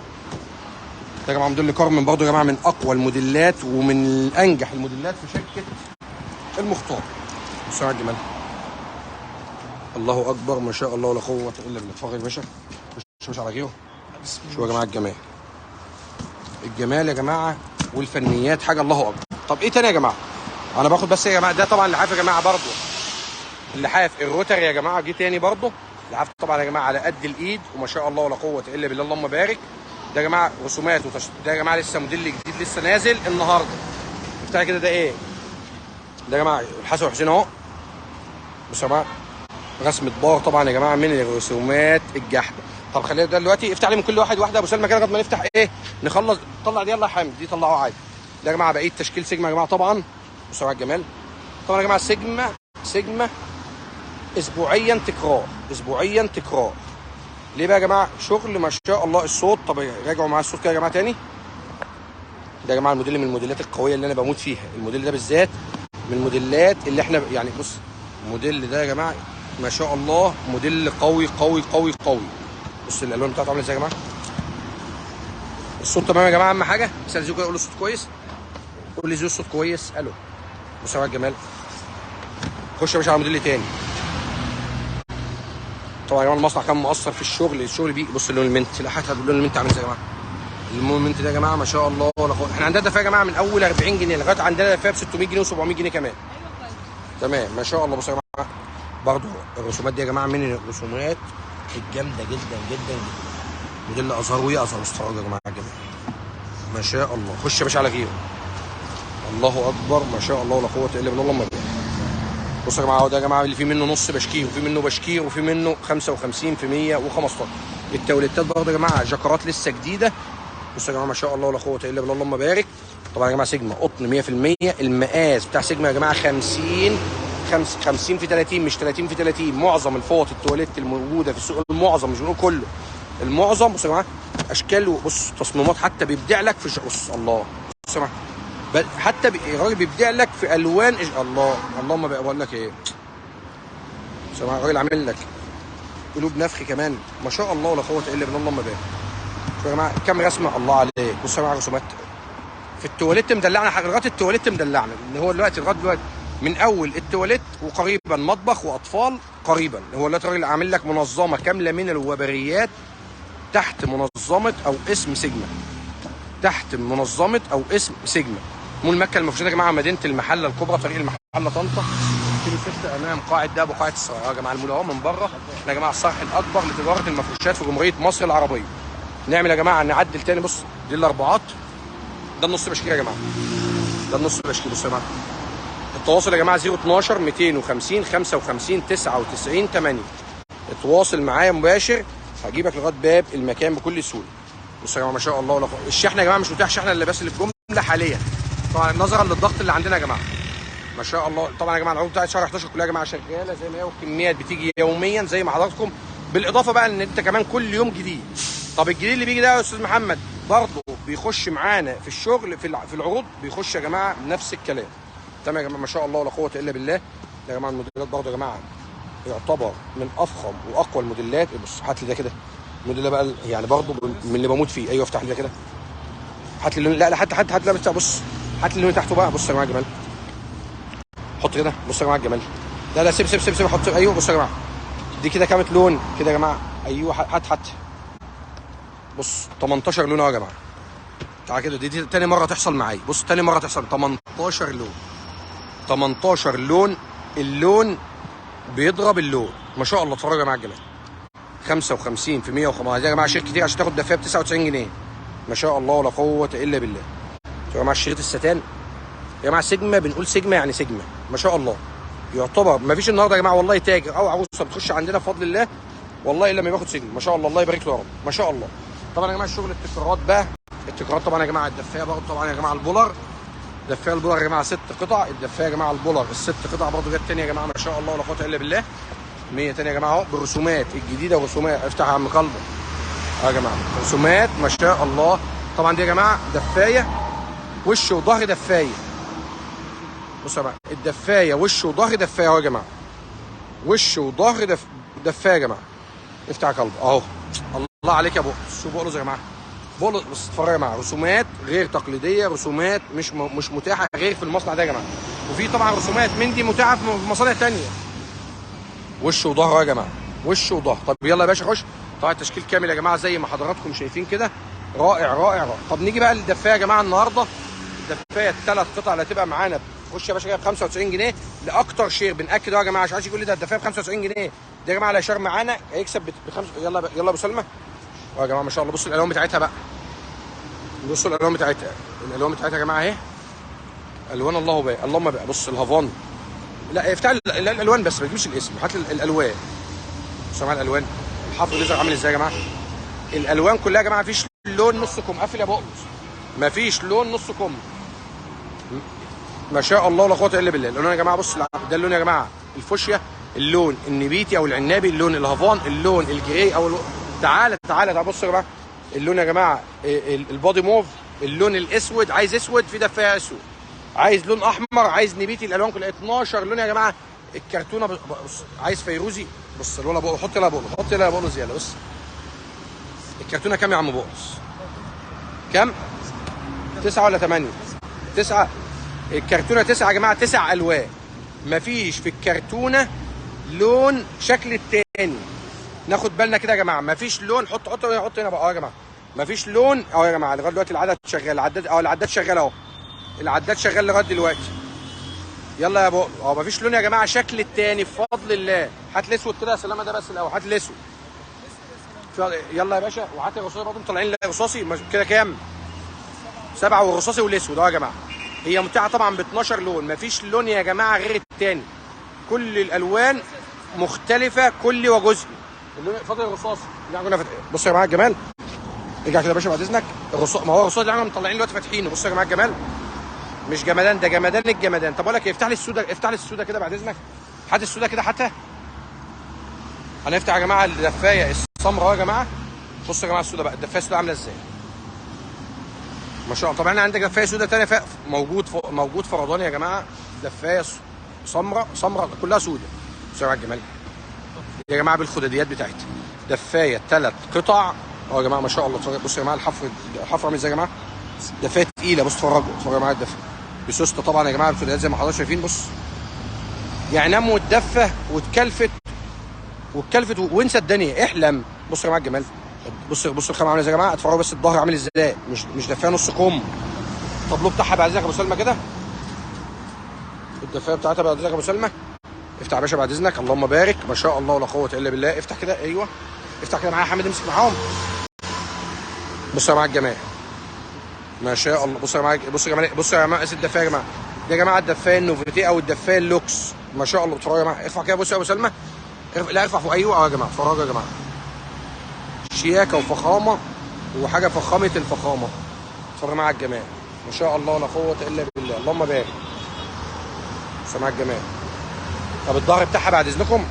[SPEAKER 1] ده يا جماعة موديل كارمن برضه يا جماعة، من اقوى الموديلات ومن انجح الموديلات في شركة المختار. بصوا يا جماعة، الله اكبر ما شاء الله ولا قوة الا بالله. اتفرج يا باشا، خش يا باشا على غيره. شوفوا يا جماعة الجمال، الجمال يا جماعة والفنيات حاجة الله اكبر. طب ايه تاني يا جماعة؟ انا باخد بس يا جماعة ده طبعا لحاف يا جماعة برضه، اللحاف الروتر يا جماعة جه تاني برضه. لحاف طبعا يا جماعة على قد الايد وما شاء الله ولا قوة الا بالله، اللهم بارك. ده يا جماعة رسومات ده يا جماعة لسه موديل جديد لسه نازل النهارده. افتح كده، ده ايه ده يا جماعة؟ الحسن وحسين اهو. بصوا يا جماعة رسمه بار طبعا يا جماعة من الرسومات الجحده. طب خلينا ده دلوقتي افتح لي من كل واحد واحدة يا ابو سلمى كده لغاية ما نفتح ايه نخلص. طلع دي يلا يا حامد، دي طلعوها عادي. ده يا جماعة بقية تشكيل سيجما يا جماعة طبعا. بصوا على الجمال طبعا يا جماعة. سيجما سيجما اسبوعيا تكرار، اسبوعيا تكرار. ليه بقى يا جماعة؟ شغل ما شاء الله. الصوت طب راجعوا معايا الصوت كده يا جماعة تاني. ده يا جماعة الموديل من الموديلات القوية اللي انا بموت فيها، الموديل ده بالذات من الموديلات اللي احنا يعني بص الموديل ده يا جماعة ما شاء الله موديل قوي قوي قوي قوي. بص الالوان بتاعته عامله ازاي يا جماعة. الصوت تمام يا جماعة، اهم حاجة اسال زيكو قول له الصوت كويس، قول لي زيكو الصوت كويس. الو بصوا على الجمال. خش يا باشا على موديل تاني. طبعا يا جماعة المصنع كان مقصر في الشغل، الشغل بيه. بص اللون ال mint، لا حتى اللون ال mint عامل ازاي يا جماعة. اللون ال mint ده يا جماعة ما شاء الله ولا قوة. احنا عندنا دفايه يا جماعة من اول 40 جنيه لغاية عندنا دفايه ب 600 جنيه و700 جنيه كمان. تمام ما شاء الله. بصوا يا جماعة برضه الرسومات دي يا جماعة من الرسومات الجامدة جدا جدا جدا. موديل ازهار ويا ازهار استفرج يا جماعة الجمال ما شاء الله. خش يا باشا على غيره. الله اكبر ما شاء الله ولا قوة الا بالله. اللهم بارك. بصوا يا جماعة اهو ده يا جماعة اللي فيه منه نص بشكير وفي منه بشكير وفي منه 55 في 115. التوليتات برضه يا جماعة جاكرات لسه جديدة. بصوا يا جماعة ما شاء الله ولا قوة الا بالله. اللهم بارك. طبعا يا جماعة سيجما قطن 100%. المقاس بتاع سيجما يا جماعة 50 50 في 30 مش 30 في 30. معظم الفوط التواليت الموجودة في السوق، المعظم مش بنقول كله، المعظم. بصوا يا جماعة اشكال وبص تصميمات حتى بيبدع لك في بص الله. بص يا جماعة حتى الراجل بيبدع لك في الوان. الله اللهم بقى بقول لك ايه. بص يا جماعة الراجل عامل لك قلوب نفخ كمان ما شاء الله ولا قوة الا بالله. اللهم بارك. شوف يا جماعة كام رسمه الله عليك. بص يا جماعة رسومات في التواليت مدلعنا لغاية التواليت مدلعنا. اللي هو دلوقتي لغاية دلوقتي من اول التواليت وقريبا مطبخ واطفال قريبا. هو دلوقتي الراجل عامل لك منظمة كاملة من الوبريات تحت منظمة او اسم سيجما، تحت منظمة او اسم سيجما. مول مكة المفروشات يا جماعة، مدينة المحلة الكبرى، طريق المحلة طنطا، كيلو 6 امام قاعة دهب وقاعه السرايا. يا جماعة المول اهو من بره. احنا يا جماعة الصرح الاكبر لتجاره المفروشات في جمهورية مصر العربية. نعمل يا جماعة نعدل تاني. بص دي الاربعات، ده النص بشكير يا جماعة، ده النص بشكير. بصوا يا جماعة التواصل يا جماعة 012 250 55 99 8. اتواصل معايا مباشر هجيبك لغاية باب المكان بكل سهولة. بصوا يا جماعة ما شاء الله ولا قوة. الشحن يا جماعة مش متاح شحن الا بس للجملة حاليا طبعا نظرا للضغط اللي عندنا يا جماعة ما شاء الله. طبعا يا جماعة العروض بتاعت شهر 11 كلها يا جماعة شغالة زي ما هي، والكميات بتيجي يوميا زي ما حضراتكم، بالاضافة بقى ان انت كمان كل يوم جديد. طب الجديد اللي بيجي ده يا استاذ محمد برضه بيخش معانا في الشغل في العروض بيخش يا جماعة نفس الكلام. تمام يا جماعة ما شاء الله ولا قوة الا بالله. يا جماعة الموديلات برضه يا جماعة يعتبر من افخم واقوى الموديلات. بص هات لي ده كده، الموديل ده بقى يعني برضه من اللي بموت فيه. ايوه افتح لي ده كده، هات لي اللون. لا لا هات هات لا بص هات لي اللون تحته بقى. بص يا جماعة الجمال، حط كده. بص يا جماعة الجمال، لا لا سيب سيب سيب سيب حط. ايوه بص يا جماعة دي كده كام لون كده يا جماعة. ايوه هات هات. بص 18 لون اهو يا جماعة. تعالى كده، دي تاني مرة تحصل معايا. بص تاني مرة تحصل 18 لون، 18 لون. اللون بيضرب اللون ما شاء الله. اتفرجوا يا جماعة الجمال، 55 في 105 يا جماعة. share كتير عشان تاخد دفايه ب 99 جنيه ما شاء الله ولا قوة الا بالله. يا جماعة الشريط الستان يا جماعة سيجما، بنقول سيجما يعني سيجما ما شاء الله. يعتبر ما فيش النهارده يا جماعة والله تاجر او عروسه بتخش عندنا بفضل الله والله الا ما بياخد سيجما ما شاء الله. الله يبارك له يا رب ما شاء الله. طبعا يا جماعة الشغل التكرارات بقى، التكرارات طبعا يا جماعة الدفايه برضه طبعا يا جماعة البولر، دفايه البولر يا جماعة 6 قطع. الدفايه يا جماعة البولر الست قطع برضه جت تاني يا جماعة ما شاء الله ولا قوة الا بالله. 100 تاني يا جماعة اهو بالرسومات الجديدة ورسومات. افتح يا عم قلبه يا جماعة رسومات ما شاء الله. طبعا دي يا جماعة دفايه وش وظهر دفايه. بصوا يا جماعة الدفايه وش وظهر دفايه اهو يا جماعة، وش وظهر دفايه يا جماعة. افتح يا قلب اهو. الله عليك يا بقلص. شوف بقلص يا جماعة، بقلص. بص اتفرج يا جماعة، رسومات غير تقليدية، رسومات مش متاحة غير في المصنع ده يا جماعة. وفي طبعا رسومات من دي متاحة في مصانع ثانية. وش وظهر يا جماعة، وش وظهر. طب يلا يا باشا خش. طبعا التشكيل كامل يا جماعة زي ما حضراتكم شايفين كده، رائع رائع رائع. طب نيجي بقى للدفايه يا جماعة النهارده. الدفايه الثلاث قطع اللي هتبقى معانا خش يا باشا كده ب 95 جنيه لاكتر share. بناكد اهو يا جماعة عشان عايز يقول لي ده الدفايه ب 95 جنيه. ده يا جماعة اللي share معانا هيكسب بخمسة. يلا يلا ابو سلمى اهو يا جماعة ما شاء الله. بصوا الالوان بتاعتها بقى، بصوا الالوان بتاعتها، الالوان بتاعتها يا جماعة اهي، الوان الله بقى اللهم بقى. بص الهافان لا افتح الالوان بس، ما تجيبش الاسم، هات الالوان. بصوا يا جماعة الالوان، الحفر الليزر عامل ازاي يا جماعة؟ الالوان كلها يا جماعة مفيش لون نص كم. قفل يا بقلص، مفيش لون نص كم، ما شاء الله ولا قوة الا بالله. اللون يا جماعة بص، ده اللون يا جماعة الفوشيا، اللون النبيتي او العنابي، اللون الهافان، اللون ال gray او تعالى تعالى تعالى. بصوا يا جماعة اللون يا جماعة ال body موف، اللون الاسود، عايز اسود في دفايه اسود، عايز لون احمر، عايز نبيتي، الالوان كلها 12 لون يا جماعة. الكرتونه بص، عايز فيروزي، بص الولا بقى، حط لها بقلص، حط لها بقلص، يلا بص. الكرتونه كام يا عم بقلص؟ كام؟ 9 ولا 8؟ 9. الكرتونه 9 يا جماعة، 9 الوان، مفيش في الكرتونه لون شكل التاني. ناخد بالنا كده يا جماعة، مفيش لون. حط حط حط هنا بقى اهو يا جماعة، مفيش لون اهو يا جماعة. لغاية دلوقتي العدد شغال، العداد اهو، العداد شغال اهو، العداد شغال لغاية دلوقتي. يلا يا بقى اهو، مفيش لون يا جماعة شكل التاني بفضل الله. هات الاسود كده يا سلامه، ده بس الاول، هات الاسود يلا يا باشا. وهات الرصاصي برضه، مطلعين الرصاصي كده كام؟ 7، والرصاصي والاسود اهو يا جماعة. هي متاحة طبعا ب 12 لون، مفيش لون يا جماعة غير التاني، كل الالوان مختلفة كل وجزئي. اللون فاضل الرصاصي اللي احنا كنا بصوا يا جماعة الجمال، ارجع كده يا باشا بعد اذنك. الرصاص، ما هو الرصاص اللي احنا مطلعين دلوقتي فاتحينه. بصوا يا جماعة الجمال، مش جمدان ده، جمدان الجمدان. طب اقول لك ايه، افتح لي السوده، افتح لي السوده كده بعد اذنك، هات السوده كده حتى. هنفتح يا جماعة الدفايه السمراء اهو يا جماعة. بصوا يا جماعة السوده بقى، الدفايه السوده عامله ازاي؟ ما شاء الله. طبعا احنا عندك دفايه سوده ثانية موجود موجود فرداني يا جماعة، دفايه سمراء، سمراء كلها سوده. بصوا يا جماعة الجمال يا جماعة بالخداديات بتاعتها، دفايه 3 قطع اهو يا جماعة ما شاء الله. بصوا يا جماعة الحفر، الحفر عامل ازاي يا جماعة؟ دفايه تقيلة، بصوا اتفرجوا، اتفرجوا يا جماعة الدفايه بسوسته طبعا يا جماعة، بالخداديات زي ما حضرتك شايفين. بص يعني نام واتدفى واتكلفت واتكلفت وانسى الدنيا، احلم. بصوا يا جماعة الجمال، بصوا بصوا الخامة عامله ازاي يا جماعة، اتفرجوا بس الظهر عامل ازاي، مش دفايه نص كم. الطابلو بتاعها بعد اذنك يا ابو سلمى كده، الدفايه بتاعتها بعد اذنك يا ابو سلمى. افتح يا باشا بعد اذنك، اللهم بارك، ما شاء الله ولا قوة الا بالله. افتح كده، ايوه افتح كده معايا يا حامد، امسك معاهم. بصوا يا جماعة الجمال ما شاء الله. بصوا يا جماعة، بصوا يا جماعة، بصوا يا جماعة الدفايه يا جماعة، دي يا جماعة الدفايه النوفيتي او الدفايه اللوكس ما شاء الله. اتفرجوا يا جماعة، ارفع كده، بصوا يا ابو سلمى، لا ارفع فوق، ايوه اهو يا جماعة، اتفرجوا يا جماعة، شياكه وفخامه وحاجه فخامة الفخامة. اتفرجوا معايا الجمال ما شاء الله لا قوة الا بالله، اللهم بارك. بصوا معايا الجمال. طب الظهر بتاعها بعد اذنكم،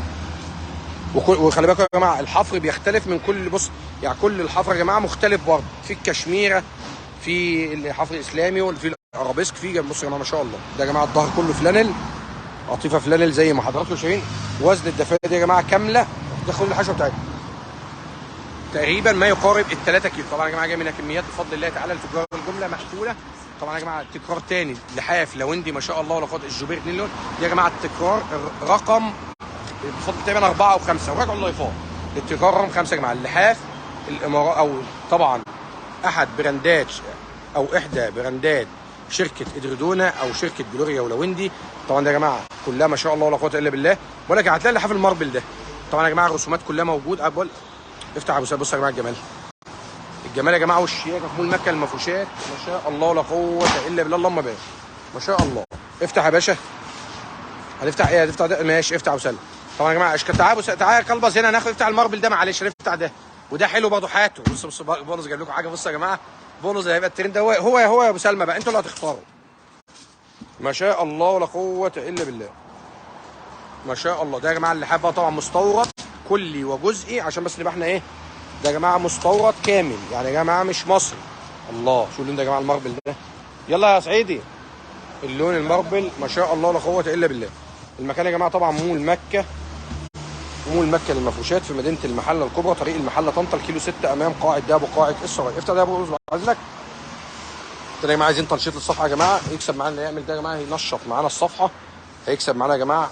[SPEAKER 1] وخلي بالكم يا جماعة الحفر بيختلف من كل، بص يعني كل الحفر يا جماعة مختلف برضه، في الكشميره، في الحفر الاسلامي، وفي الارابيسك، في بصوا يا جماعة ما شاء الله. ده يا جماعة الظهر كله فلانل، قطيفة فلانل زي ما حضراتكم شايفين. وزن الدفايه دي يا جماعة كاملة تاخد الحشوه بتاعتها تقريبا ما يقارب ال 3 كيلو. طبعا يا جماعة جاي منها كميات بفضل الله تعالى لتجار الجملة مقفولة. طبعا يا جماعة تكرار تاني لحاف لوندي ما شاء الله ولا قوة، الجوبير 2 لون. دي يا جماعة التكرار رقم بفضل تقريبا 4 أو 5، وراجعوا اللايفات. التكرار رقم 5 يا جماعة. اللحاف الامارات او طبعا احد براندات او احدى براندات شركة ادردونا او شركة جلوريا ولوندي. طبعا ده يا جماعة كلها ما شاء الله ولا قوة الا بالله. بقول لك هتلاقي اللحاف ال marble ده. طبعا يا جماعة الرسومات كلها موجود. بقول افتح يا ابو سعد، بص يا جماعة الجمال، الجمال يا جماعة والشياكه في مول مكة المفروشات ما شاء الله ولا قوة الا بالله، اللهم بارك ما شاء الله. افتح يا باشا، هنفتح ايه؟ هتفتح ده ماشي، افتح يا ابو سلمى. طبعا يا جماعة اشكال، تعالى تعالى كلبز هنا، هناخد افتح ال marble ده، معلش هنفتح ده، وده حلو برضه حياته. بص بص بولز جايب لكم حاجة، بص يا جماعة بولز هيبقى الترند، هو هو هو يا ابو سلمى بقى، انتوا اللي هتختاروا ما شاء الله ولا قوة الا بالله ما شاء الله. ده يا جماعة اللحاف بقى طبعا مستورد كلي وجزئي، عشان بس نبقى احنا ايه، ده يا جماعة مستورد كامل يعني يا جماعة مش مصري. الله، شو اللون ده يا جماعة ال marble ده؟ يلا يا سعيدي، اللون ال marble ما شاء الله لا قوة الا بالله. المكان يا جماعة طبعا مول مكة، مول مكة للمفروشات في مدينة المحلة الكبرى، طريق المحلة طنطا، الكيلو 6 امام قاعة دهب وقاعه السراي. افتح ده يا ابو عايزك. يا جماعة عايزين تنشيط للصفحه يا جماعة، يكسب معانا اللي يعمل ده يا جماعة، ينشط معانا الصفحة، هيكسب معانا يا جماعة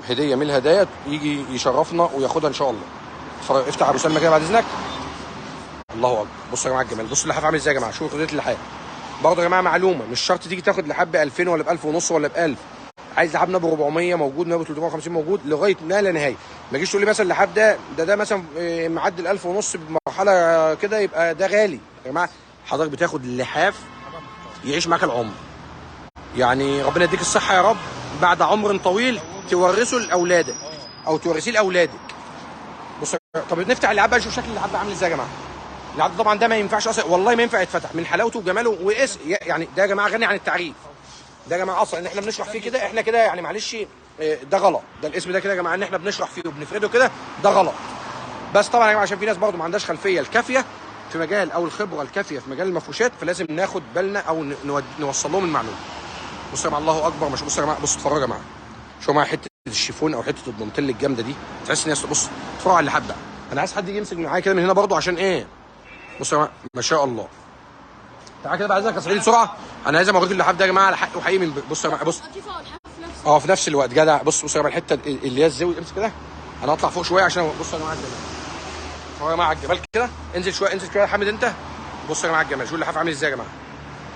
[SPEAKER 1] هديه من الهدايا، يجي يشرفنا وياخدها ان شاء الله. افتح ابو سلمى كده بعد اذنك. الله اكبر، بصوا يا جماعة الجمال، بصوا اللحاف عامل ازاي يا جماعة، شوفوا خديه اللحاف. برضه يا جماعة معلومة، مش شرط تيجي تاخد لحاف ب 2000 ولا ب 1000 ونص ولا ب 1000، عايز لحاف ب 400 موجود، ب 350 موجود، لغاية ما لا نهاية. ما تجيش تقول لي مثلا اللحاف ده مثلا معدي ال 1000 ونص بمرحلة كده يبقى ده غالي. يا جماعة حضرتك بتاخد لحاف يعيش معاك العمر، يعني ربنا يديك الصحة يا رب بعد عمر طويل. تورثه لاولادك او تورثيه لاولادك. بص، طب نفتح اللعاب بقى، نشوف شكل اللعاب عامل ازاي يا جماعة. اللعاب طبعا ده ما ينفعش اصلا، والله ما ينفع يتفتح من حلاوته وجماله واس يعني. ده يا جماعة غني عن التعريف. ده يا جماعة اصلا ان احنا بنشرح فيه كده، احنا كده يعني معلش ده غلط، ده الاسم ده كده يا جماعة ان احنا بنشرح فيه وبنفرده كده ده غلط. بس طبعا يا جماعة عشان في ناس برضو ما عندهاش خلفية الكافيه في مجال او الخبرة الكافيه في مجال المفروشات، فلازم ناخد بالنا او نوصل لهم المعلومة. بصوا يا جماعة الله اكبر، مش بصوا يا جماعة، بصوا اتفرجوا يا جماعة، شوفوا معايا حتة الشيفون او حتة الدانتيل الجامدة دي، تحس ان هي بص اتفرجوا على اللي حبه. انا عايز حد يجي يمسك معايا كده من هنا برضو عشان ايه. بصوا يا جماعة ما شاء الله. تعالى كده بعد اذنك يا صعيدي بسرعة، انا عايز اوريك اللحاف ده يا جماعة على حق وحقيقي من بصوا يا جماعة، بص اه في نفس الوقت جدع. بص بص يا جماعة الحتة اللي هي الزاوية، امسك كده، انا هطلع فوق شوية عشان بصوا يا جماعة الجمال. اتفرجوا يا جماعة على الجمال كده، انزل شوية انزل شوية يا حامد انت. بصوا يا جماعة الجمال، شوف اللحاف عامل ازاي يا جماعة.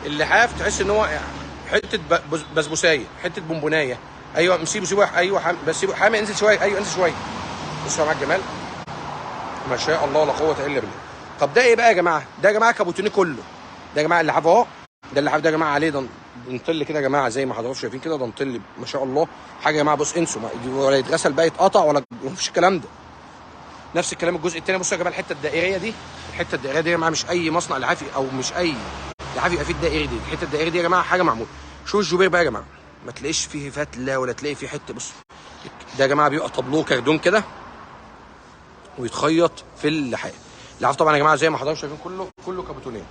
[SPEAKER 1] اللحاف تحس ان هو حتة بسبوسايه، حتة بونبونايه. ايوه سيبه سيبه، ايوه حامد بس سيبه حامد، انزل شوية، ايوه انزل شوية. بصوا يا جماعة الجمال ما شاء الله لا قوة الا بالله. طب ده ايه بقى يا جماعة؟ ده يا جماعة كابوتونيه كله. ده يا جماعة اللحاف اهو، ده اللحاف ده يا جماعة عليه دانتيل كده يا جماعة، زي ما حضراتكم شايفين كده دانتيل ما شاء الله. حاجة يا جماعة بص انسوا، ولا يتغسل بقى يتقطع ولا مفيش الكلام ده. نفس الكلام الجزء الثاني. بصوا يا جماعة الحتة الدائريه دي، الحتة الدائريه دي يا جماعة مش اي مصنع لحافي او مش اي لحافي يبقى فيه الدائري دي. الحتة الدائريه دي يا جماعة حاجة معمولة. شوف الجوبير بقى يا جماعة، ما تلاقيش فيه فتله ولا تلاقي فيه حتة. بص ده يا جماعة بيبقى طابلوه كردون كده ويتخيط في اللحاف. اللحاف طبعا يا جماعة زي ما حضراتكم شايفين كله كله كابوتونيه،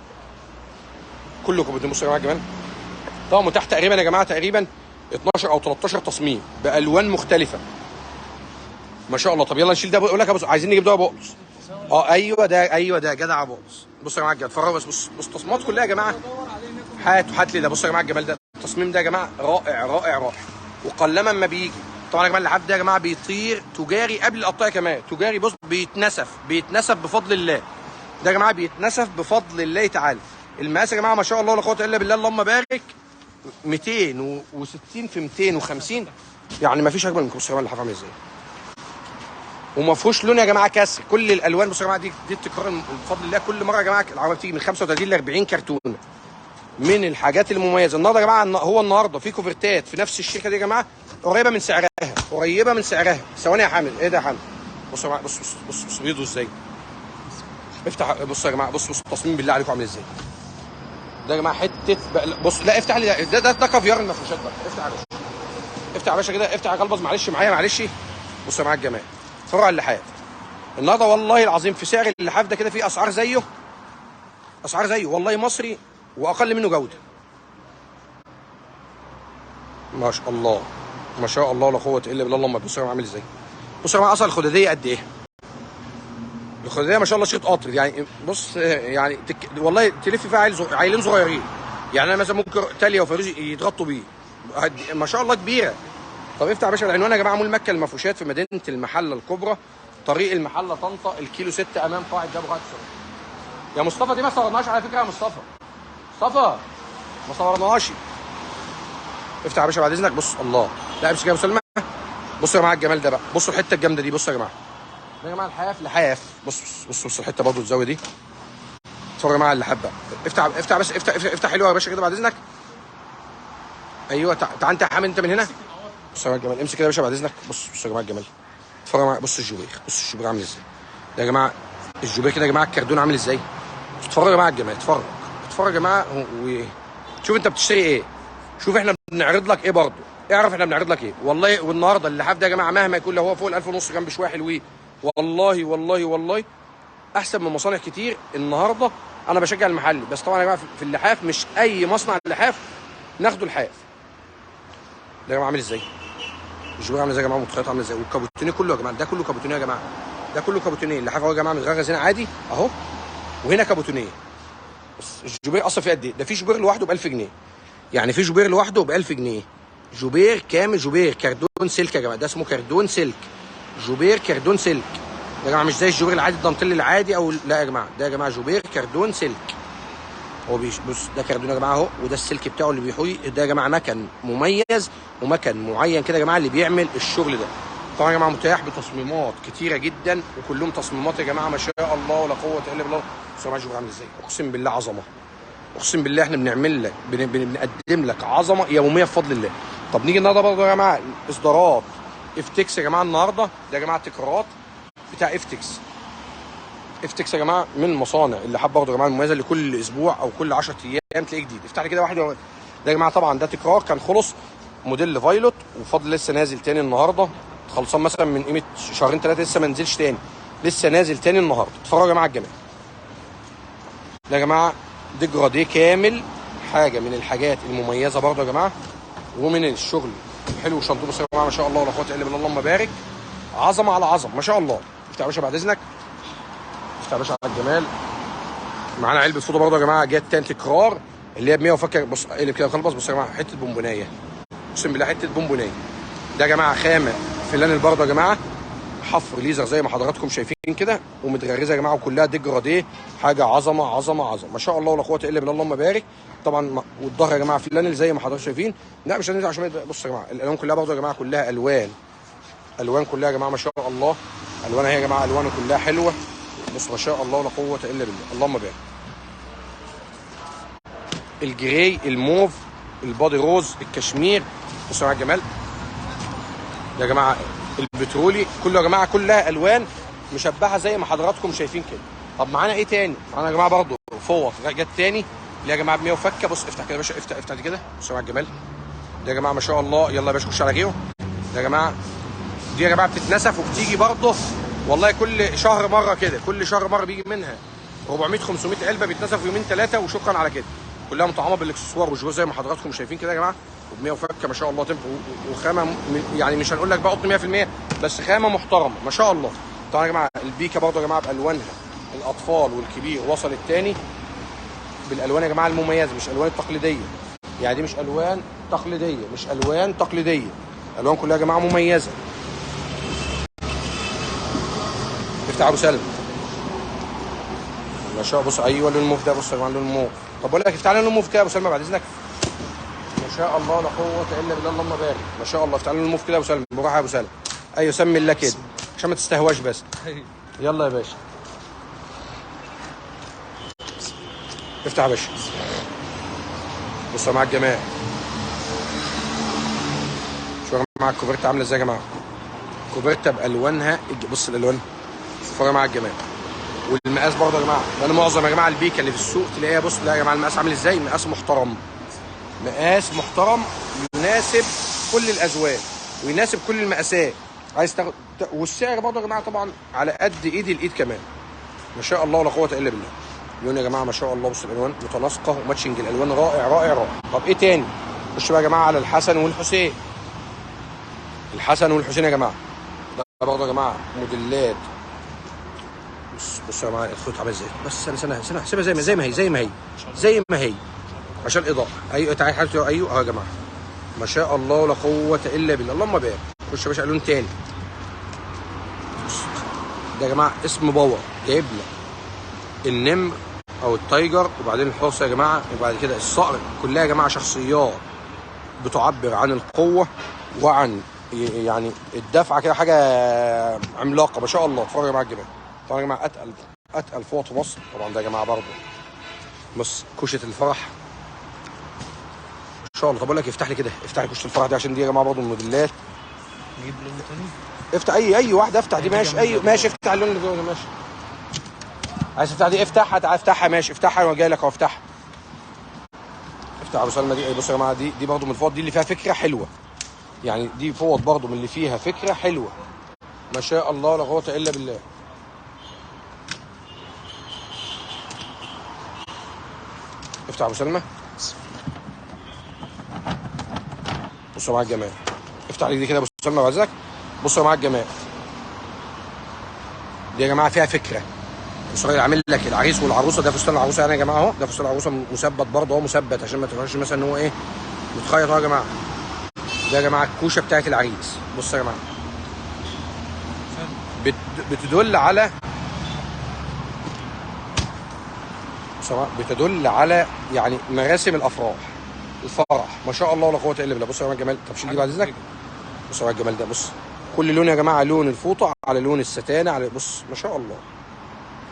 [SPEAKER 1] كله كابوتونيه. بصوا يا جماعة الجمال، طبعا متاح تقريبا يا جماعة تقريبا 12 او 13 تصميم بالوان مختلفة ما شاء الله. طب يلا نشيل ده، بقول لك يا عايزين نجيب ده يا بقلص. اه ايوه ده، ايوه ده جدع يا بقلص. بصوا يا جماعة الجمال، اتفرجوا بس، بص بص التصميمات كلها يا جماعة. هات هات لي ده. بصوا يا جماعة الجمال ده، التصميم ده يا جماعة رائع رائع رائع، وقلما ما بيجي. طبعا يا جماعة اللحاف ده يا جماعة بيطير تجاري قبل القطايه كمان، تجاري. بص بيتنسف، بيتنسف بفضل الله. ده يا جماعة بيتنسف بفضل الله تعالى. المقاس يا جماعة ما شاء الله لا قوة الا بالله اللهم بارك، 260 في 250، يعني ما فيش اجمل من كده. بصوا يا جماعة اللحاف عامل ازاي، وما فيهوش لون يا جماعة كسر، كل الالوان. بصوا يا جماعة دي التكرار بفضل الله. كل مرة يا جماعة العربية بتيجي من 35 ل 40 كرتونة من الحاجات المميزة. النهارده يا جماعة هو النهارده في كوفرتات في نفس الشركة دي يا جماعة قريبه من سعرها، قريبه من سعرها. ثواني يا حامد، ايه ده يا حامد؟ بصوا يا جماعة، بص بص بص بص بيضوا ازاي. افتح بصوا يا جماعة، بص بص التصميم بالله عليكم عامل ازاي. ده يا جماعة حتة بص، لا افتح لي ده ده كافيار المفروشات بقى. افتح يا باشا، افتح يا باشا كده، افتح يا قلبز معلش معايا معلش. بصوا يا جماعة الجمال، اتفرجوا على اللحاف النهارده والله العظيم. في سعر اللحاف ده كده في اسعار زيه، اسعار زيه والله، مصري واقل منه جوده. ما شاء الله ما شاء الله لا قوة الا بالله اللهم. بصوا يا جماعة عامل ازاي. بصوا يا جماعة اصلا الخداديه قد ايه، الخداديه ما شاء الله شريط قطر يعني. بص يعني والله تلف فيها عيلين صغيرين يعني. انا مثلا ممكن تاليا وفيروز يتغطوا بيه، ما شاء الله كبيرة. طب افتح يا باشا العنوان يا جماعة، مول مكة المفروشات في مدينة المحلة الكبرى، طريق المحلة طنطا، الكيلو 6 امام قاعة جابر قاعة السراج. يا مصطفى دي ما صورناهاش على فكرة يا مصطفى، مصطفى ما صورناهاش. افتح يا باشا بعد اذنك. بص الله، لا امسك يا ابو سلمى. بصوا يا جماعة الجمال ده بقى، بصوا الحتة الجامدة دي. بصوا يا جماعة ده يا جماعة الحاف لحاف. بص بص بص الحتة برضه الزاوية دي. اتفرجوا يا جماعة اللحاف بقى. افتح افتح بس، افتح افتح حلوة يا باشا كده بعد اذنك. ايوه تعال انت يا حامد انت من هنا. بص يا جماعة الجمال، امسك كده يا باشا بعد اذنك. بص بص يا جماعة الجمال، اتفرجوا يا جماعة. بص الجوبير، بص الجوبير عامل ازاي ده يا جماعة. الجوبير كده يا جماعة الكردون عامل ازاي. اتفرجوا يا جماعة الجمال، اتفرج اتفرج يا جماعة وشوف انت بتشتري ايه، شوف احنا بنعرض لك ايه برضه، اعرف احنا بنعرض لك ايه والله. والنهارده اللحاف ده يا جماعة مهما يكون لو هو فوق ال 1500 جنب شوية حلوين والله والله والله احسن من مصانع كتير. النهارده انا بشجع المحلي، بس طبعا يا جماعة في اللحاف مش اي مصنع لحاف ناخده لحاف. ده يا جماعة عامل ازاي؟ الجوبير عامل ازاي يا جماعة؟ متخيط عامل ازاي؟ والكابوتينيه كله يا جماعة، ده كله كابوتينيه يا جماعة، ده كله كابوتينيه. اللحاف اهو يا جماعة متغرز هنا عادي اهو، وهنا كابوتينيه. بس الجوبير اصلا فيه قد ايه؟ ده في جوبير لوحده ب 1000 جنيه، يعني في جوبير لوحده ب 1000 جنيه. جوبير كامل، جوبير كردون سلك يا جماعة، ده اسمه كردون سلك، جوبير كردون سلك يا جماعة، مش زي الجوبير العادي الدانتيل العادي او لا يا جماعة، ده يا جماعة جوبير كردون سلك. هو بص ده كردون يا جماعة اهو، وده السلك بتاعه اللي بيحوي ده يا جماعة. مكن مميز ومكن معين كده يا جماعة اللي بيعمل الشغل ده. طبعا يا جماعة متاح بتصميمات كتيرة جدا، وكلهم تصميمات يا جماعة ما شاء الله ولا قوة الا بالله. بصوا يا جماعة الجوبير عامل ازاي، اقسم بالله عظمه، اقسم بالله احنا بنعمل لك بنقدم لك عظمه يومية بفضل الله. طب نيجي النهارده برضه يا جماعة اصدارات افتكس يا جماعة النهارده. ده يا جماعة تكرارات بتاع افتكس. افتكس يا جماعة من المصانع اللي حابة برضه يا جماعة المميزة، اللي كل اسبوع او كل 10 ايام تلاقيه جديد. افتح لي كده واحد. ده يا جماعة طبعا ده تكرار كان خلص موديل violet، وفضل لسه نازل تاني النهارده، خلصان مثلا من قيمة شهرين ثلاثة لسه ما نزلش تاني، لسه نازل تاني النهارده. اتفرجوا يا جماعة على الجمال. ده يا جماعة dégradé كامل، حاجة من الحاجات المميزة برضه يا جماعة، ومن الشغل حلو. شنطه بصوا يا جماعة ما شاء الله ولا قوة الا بالله، اللهم بارك، عظمه على عظمه ما شاء الله. افتح يا باشا بعد اذنك، افتح يا باشا على الجمال. معانا علبة فوطه برضه يا جماعة جت تاني تكرار، اللي هي ب 100 وفكر. بص اقلب كده وخلص. بص يا جماعة حتة بونبونايه، اقسم بالله حتة بونبونايه. ده يا جماعة خامة فلانل برضه يا جماعة، حفر ليزر زي ما حضراتكم شايفين كده، ومتغرزه يا جماعة، وكلها dégradé، حاجة عظمه عظمه عظمه ما شاء الله ولا قوة الا بالله، اللهم بارك. طبعا والظهر يا جماعة فلانل زي ما حضراتكم شايفين. لا مش هننزل عشان بص يا جماعة الالوان كلها برضه يا جماعة كلها الوان، الوان كلها يا جماعة ما شاء الله، الوانها هي يا جماعة الوانه كلها حلوة. بص ما شاء الله ولا قوة الا بالله، اللهم بارك. ال gray، الموف، ال body rose، الكشمير. بصوا يا جماعة الجمال يا جماعة، البترولي كله يا جماعة كلها الوان مشبعة زي ما حضراتكم شايفين كده. طب معانا ايه تاني؟ معانا يا جماعة برضه فوط جت تاني اللي يا جماعة ب 100 وفكه. بص افتح كده يا باشا، افتح افتح دي كده. بصوا يا جماعة الجمال ده يا جماعة ما شاء الله. يلا يا باشا خش على غيره. ده يا جماعة دي يا جماعة بتتنسف وبتيجي برضه والله كل شهر مرة كده، كل شهر مرة بيجي منها 400 500 علبة، بيتنسف يومين ثلاثة وشكرا على كده. كلها مطعمه بالاكسسوار والجو زي ما حضراتكم شايفين كده يا جماعة، وب 100 وفكه ما شاء الله تنفع، وخامه يعني مش هنقول لك بقى قطن 100%، بس خامة محترمه ما شاء الله. طبعا يا جماعة البيكا برضه يا جماعة بالوانها، الاطفال والكبير وصل الثاني بالالوان يا جماعة المميزة، مش الوان التقليدية، يعني دي مش الوان تقليدية، مش الوان تقليدية، الوان كلها يا جماعة مميزة. افتح ابو سلمى ما شاء الله. بص ايوه لون الموف ده، بص يا جماعة لون الموف. طب بقول لك افتح لنا لون الموف كده يا ابو سلمى بعد اذنك. ما شاء الله لا قوة الا بالله، اللهم بارك ما شاء الله. افتح لنا الموف كده يا ابو سلمى بالراحة يا ابو سلمى. ايوه سمي الله كده عشان ما تستهواش بس. يلا يا باشا افتح يا باشا. بصوا يا جماعة الجمال، شوفوا يا جماعة الكوفرته عامله ازاي يا جماعة، كوفرته بالوانها. بص الالوان، شوفوا يا جماعة الجمال. والمقاس برضه يا جماعة، لان معظم يا جماعة البيكه اللي في السوق تلاقيها بص، لا يا جماعة المقاس عامل ازاي، مقاس محترم، مقاس محترم يناسب كل الاذواق ويناسب كل المقاسات. عايز تاخد، والسعر برضه يا جماعة طبعا على قد ايد الايد كمان ما شاء الله ولا قوة الا بالله. لون يا جماعة ما شاء الله، بص الالوان متناسقه و matching الالوان رائع رائع رائع. طب ايه تاني؟ خش بقى يا جماعة على الحسن والحسين. الحسن والحسين يا جماعة ده برضه يا جماعة موديلات. بص بص يا جماعة الخيوط عامله ازاي، بس انا سنة سنة سيبها زي ما زي ما هي زي ما هي زي ما هي عشان الاضاءة. ايوه تعالى حالته. ايوه اهو يا جماعة ما شاء الله ولا قوة الا بالله، اللهم بارك. خش يا باشا لون تاني. بص ده يا جماعة اسم power، جايب لك النمر او ال tiger، وبعدين الحرص يا جماعة، وبعد كده الصقر. كلها يا جماعة شخصيات بتعبر عن القوة وعن يعني الدفعة كده، حاجة عملاقة ما شاء الله. اتفرجوا يا جماعة الجمال. طبعا يا جماعة اتقل اتقل فوط في مصر. طبعا ده يا جماعة برضه بص كوشة الفرح ان شاء الله. طب اقول لك افتح لي كده، افتح لي كوشة الفرح دي عشان دي يا جماعة برضه الموديلات.
[SPEAKER 3] نجيب لون تاني،
[SPEAKER 1] افتح اي واحدة، افتح دي ماشي. اي ماشي، افتح اللون اللي جوه ده ماشي. عايز تفتح دي افتحها، تعالى افتحها ماشي، افتحها وانا جاي لك اهو. افتحها، افتح ابو سلمى دي. بصوا يا جماعة دي برضه من الفوط دي اللي فيها فكرة حلوة، يعني دي فوط برضه من اللي فيها فكرة حلوة ما شاء الله لا قوة الا بالله. افتح ابو سلمى. بصوا يا جماعة الجمال، افتح لي دي كده ابو سلمى بعد اذنك. بصوا يا جماعة الجمال دي يا جماعة فيها فكرة. بصوا عامل لك العريس والعروسه، ده فستان العروسة يعني يا جماعة اهو، ده فستان العروسة مثبت برضه اهو، مثبت عشان ما تفهمش مثلا ان هو ايه متخيط اهو يا جماعة. ده يا جماعة الكوشة بتاعت العريس. بصوا يا جماعة بتدل على بتدل على يعني مراسم الافراح، الفرح ما شاء الله ولا قوة الا بالله. بصوا يا جماعة الجمال. طب شيل دي بعد اذنك. بصوا يا جماعة الجمال ده، بص كل لون يا جماعة، لون الفوطه على لون الستانه على، بص ما شاء الله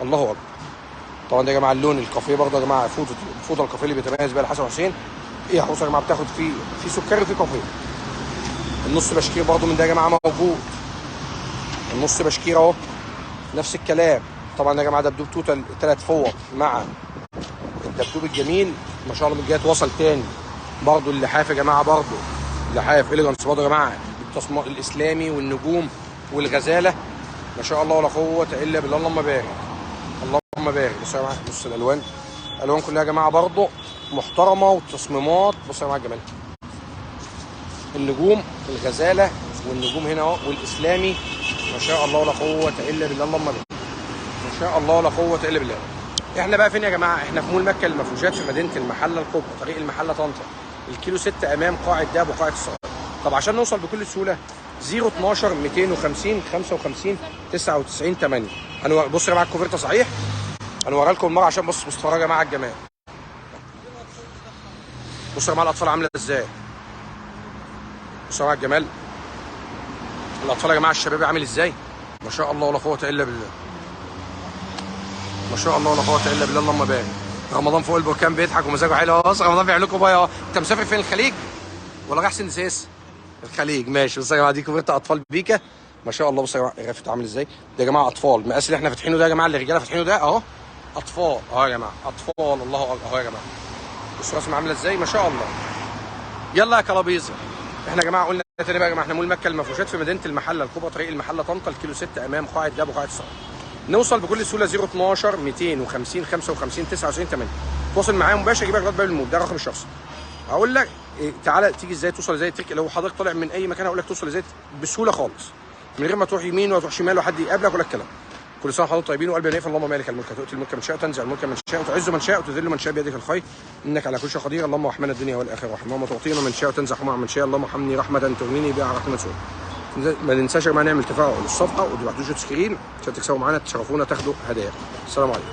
[SPEAKER 1] الله اكبر. طبعا ده يا جماعة اللون الكافيه برضه يا جماعة، فوطه الفوطه الكافيه اللي بيتميز بيها الحسن وحسين. ايه يا حوسه يا جماعة، بتاخد فيه في سكري وفي كافيه. النص بشكير برضو من ده يا جماعة موجود، النص بشكير اهو نفس الكلام. طبعا يا جماعة دبدوب توتال 3 فوط مع الدبدوب الجميل ما شاء الله. من جهة وصل تاني برضو اللحاف يا جماعة، برضو اللحاف اليجانس برضو يا جماعة بالتصميم الاسلامي والنجوم والغزاله ما شاء الله ولا قوة الا بالله. اللهم بارك اللهم بارك. بصوا يا جماعة، بص الالوان، الالوان كلها يا جماعة برضو محترمه وتصميمات. بصوا يا جماعة الجمال، النجوم الغزالة والنجوم هنا اهو والاسلامي ما شاء الله ولا قوة الا بالله. اللهم بارك ما شاء الله ولا قوة الا بالله. احنا بقى فين يا جماعة؟ احنا في مول مكة للمفروشات في مدينة المحلة الكبرى، طريق المحلة طنطا، الكيلو 6 امام قاعة دهب وقاعه السرايا. طب عشان نوصل بكل سهولة 012 250 55 99 8. بصوا يا جماعة الكوفرته صحيح، هنوريها لكم المرة عشان بص اتفرجوا يا جماعة على الجمال. بصوا يا جماعة الاطفال عامله ازاي، بصوا يا جماعة الجمال، الاطفال يا جماعة الشباب عامل ازاي ما شاء الله ولا قوة الا بالله، ما شاء الله ولا قوة الا بالله. اللهم بارك. رمضان فوق البركان بيضحك ومزاجه حلو اهو. رمضان بيعمل لكم باي اهو. انت مسافر فين، الخليج ولا رايح سندسيس؟ الخليج ماشي. بصوا يا جماعة دي كوفرته اطفال بيكا ما شاء الله. بصوا يا جماعة الرفت عامل ازاي ده يا جماعة، اطفال. المقاس اللي احنا فاتحينه ده يا جماعة، اللي الرجالة فاتحينه ده اهو اطفال اهو يا جماعة، اطفال. الله اكبر اهو يا جماعة، بصوا رسمه عامله ازاي ما شاء الله. يلا يا كلابيزه. احنا يا جماعة قلنا تاني بقى يا جماعة، احنا مول مكة المفروشات في مدينة المحلة الكبرى، طريق المحلة طنطا، الكيلو 6 امام قاعة دهب وقاعه السرايا. نوصل بكل سهولة 012 250 55 99 8. تواصل معايا مباشر يجيبك لغاية باب المول، ده رقم الشخصي. هقول لك إيه، تعالى تيجي ازاي، توصل ازاي، لو حضرتك طالع من اي مكان هقول لك توصل ازاي بسهولة خالص، من غير ما تروح يمين ولا تروح شمال وحد يقابلك ولا الكلام. كل سنة وحضرتك طيبين وقلبي نقف. اللهم مالك الملك تؤتي الملك من شاء وتنزع الملك من شاء وتعز من شاء وتذل من شاء بيدك الخير انك على كل شيء قدير. اللهم ارحمنا الدنيا والاخرة، اللهم تعطينا من شاء وتنزع من شاء، اللهم ارحمني رحمه تغنيني بها رحمه سوء. ما ننساش يا جماعة نعمل تفاعل للصفحه وتبعتوا screen عشان تكسبوا معانا، تشرفونا، تاخدوا هدايا. السلام عليكم.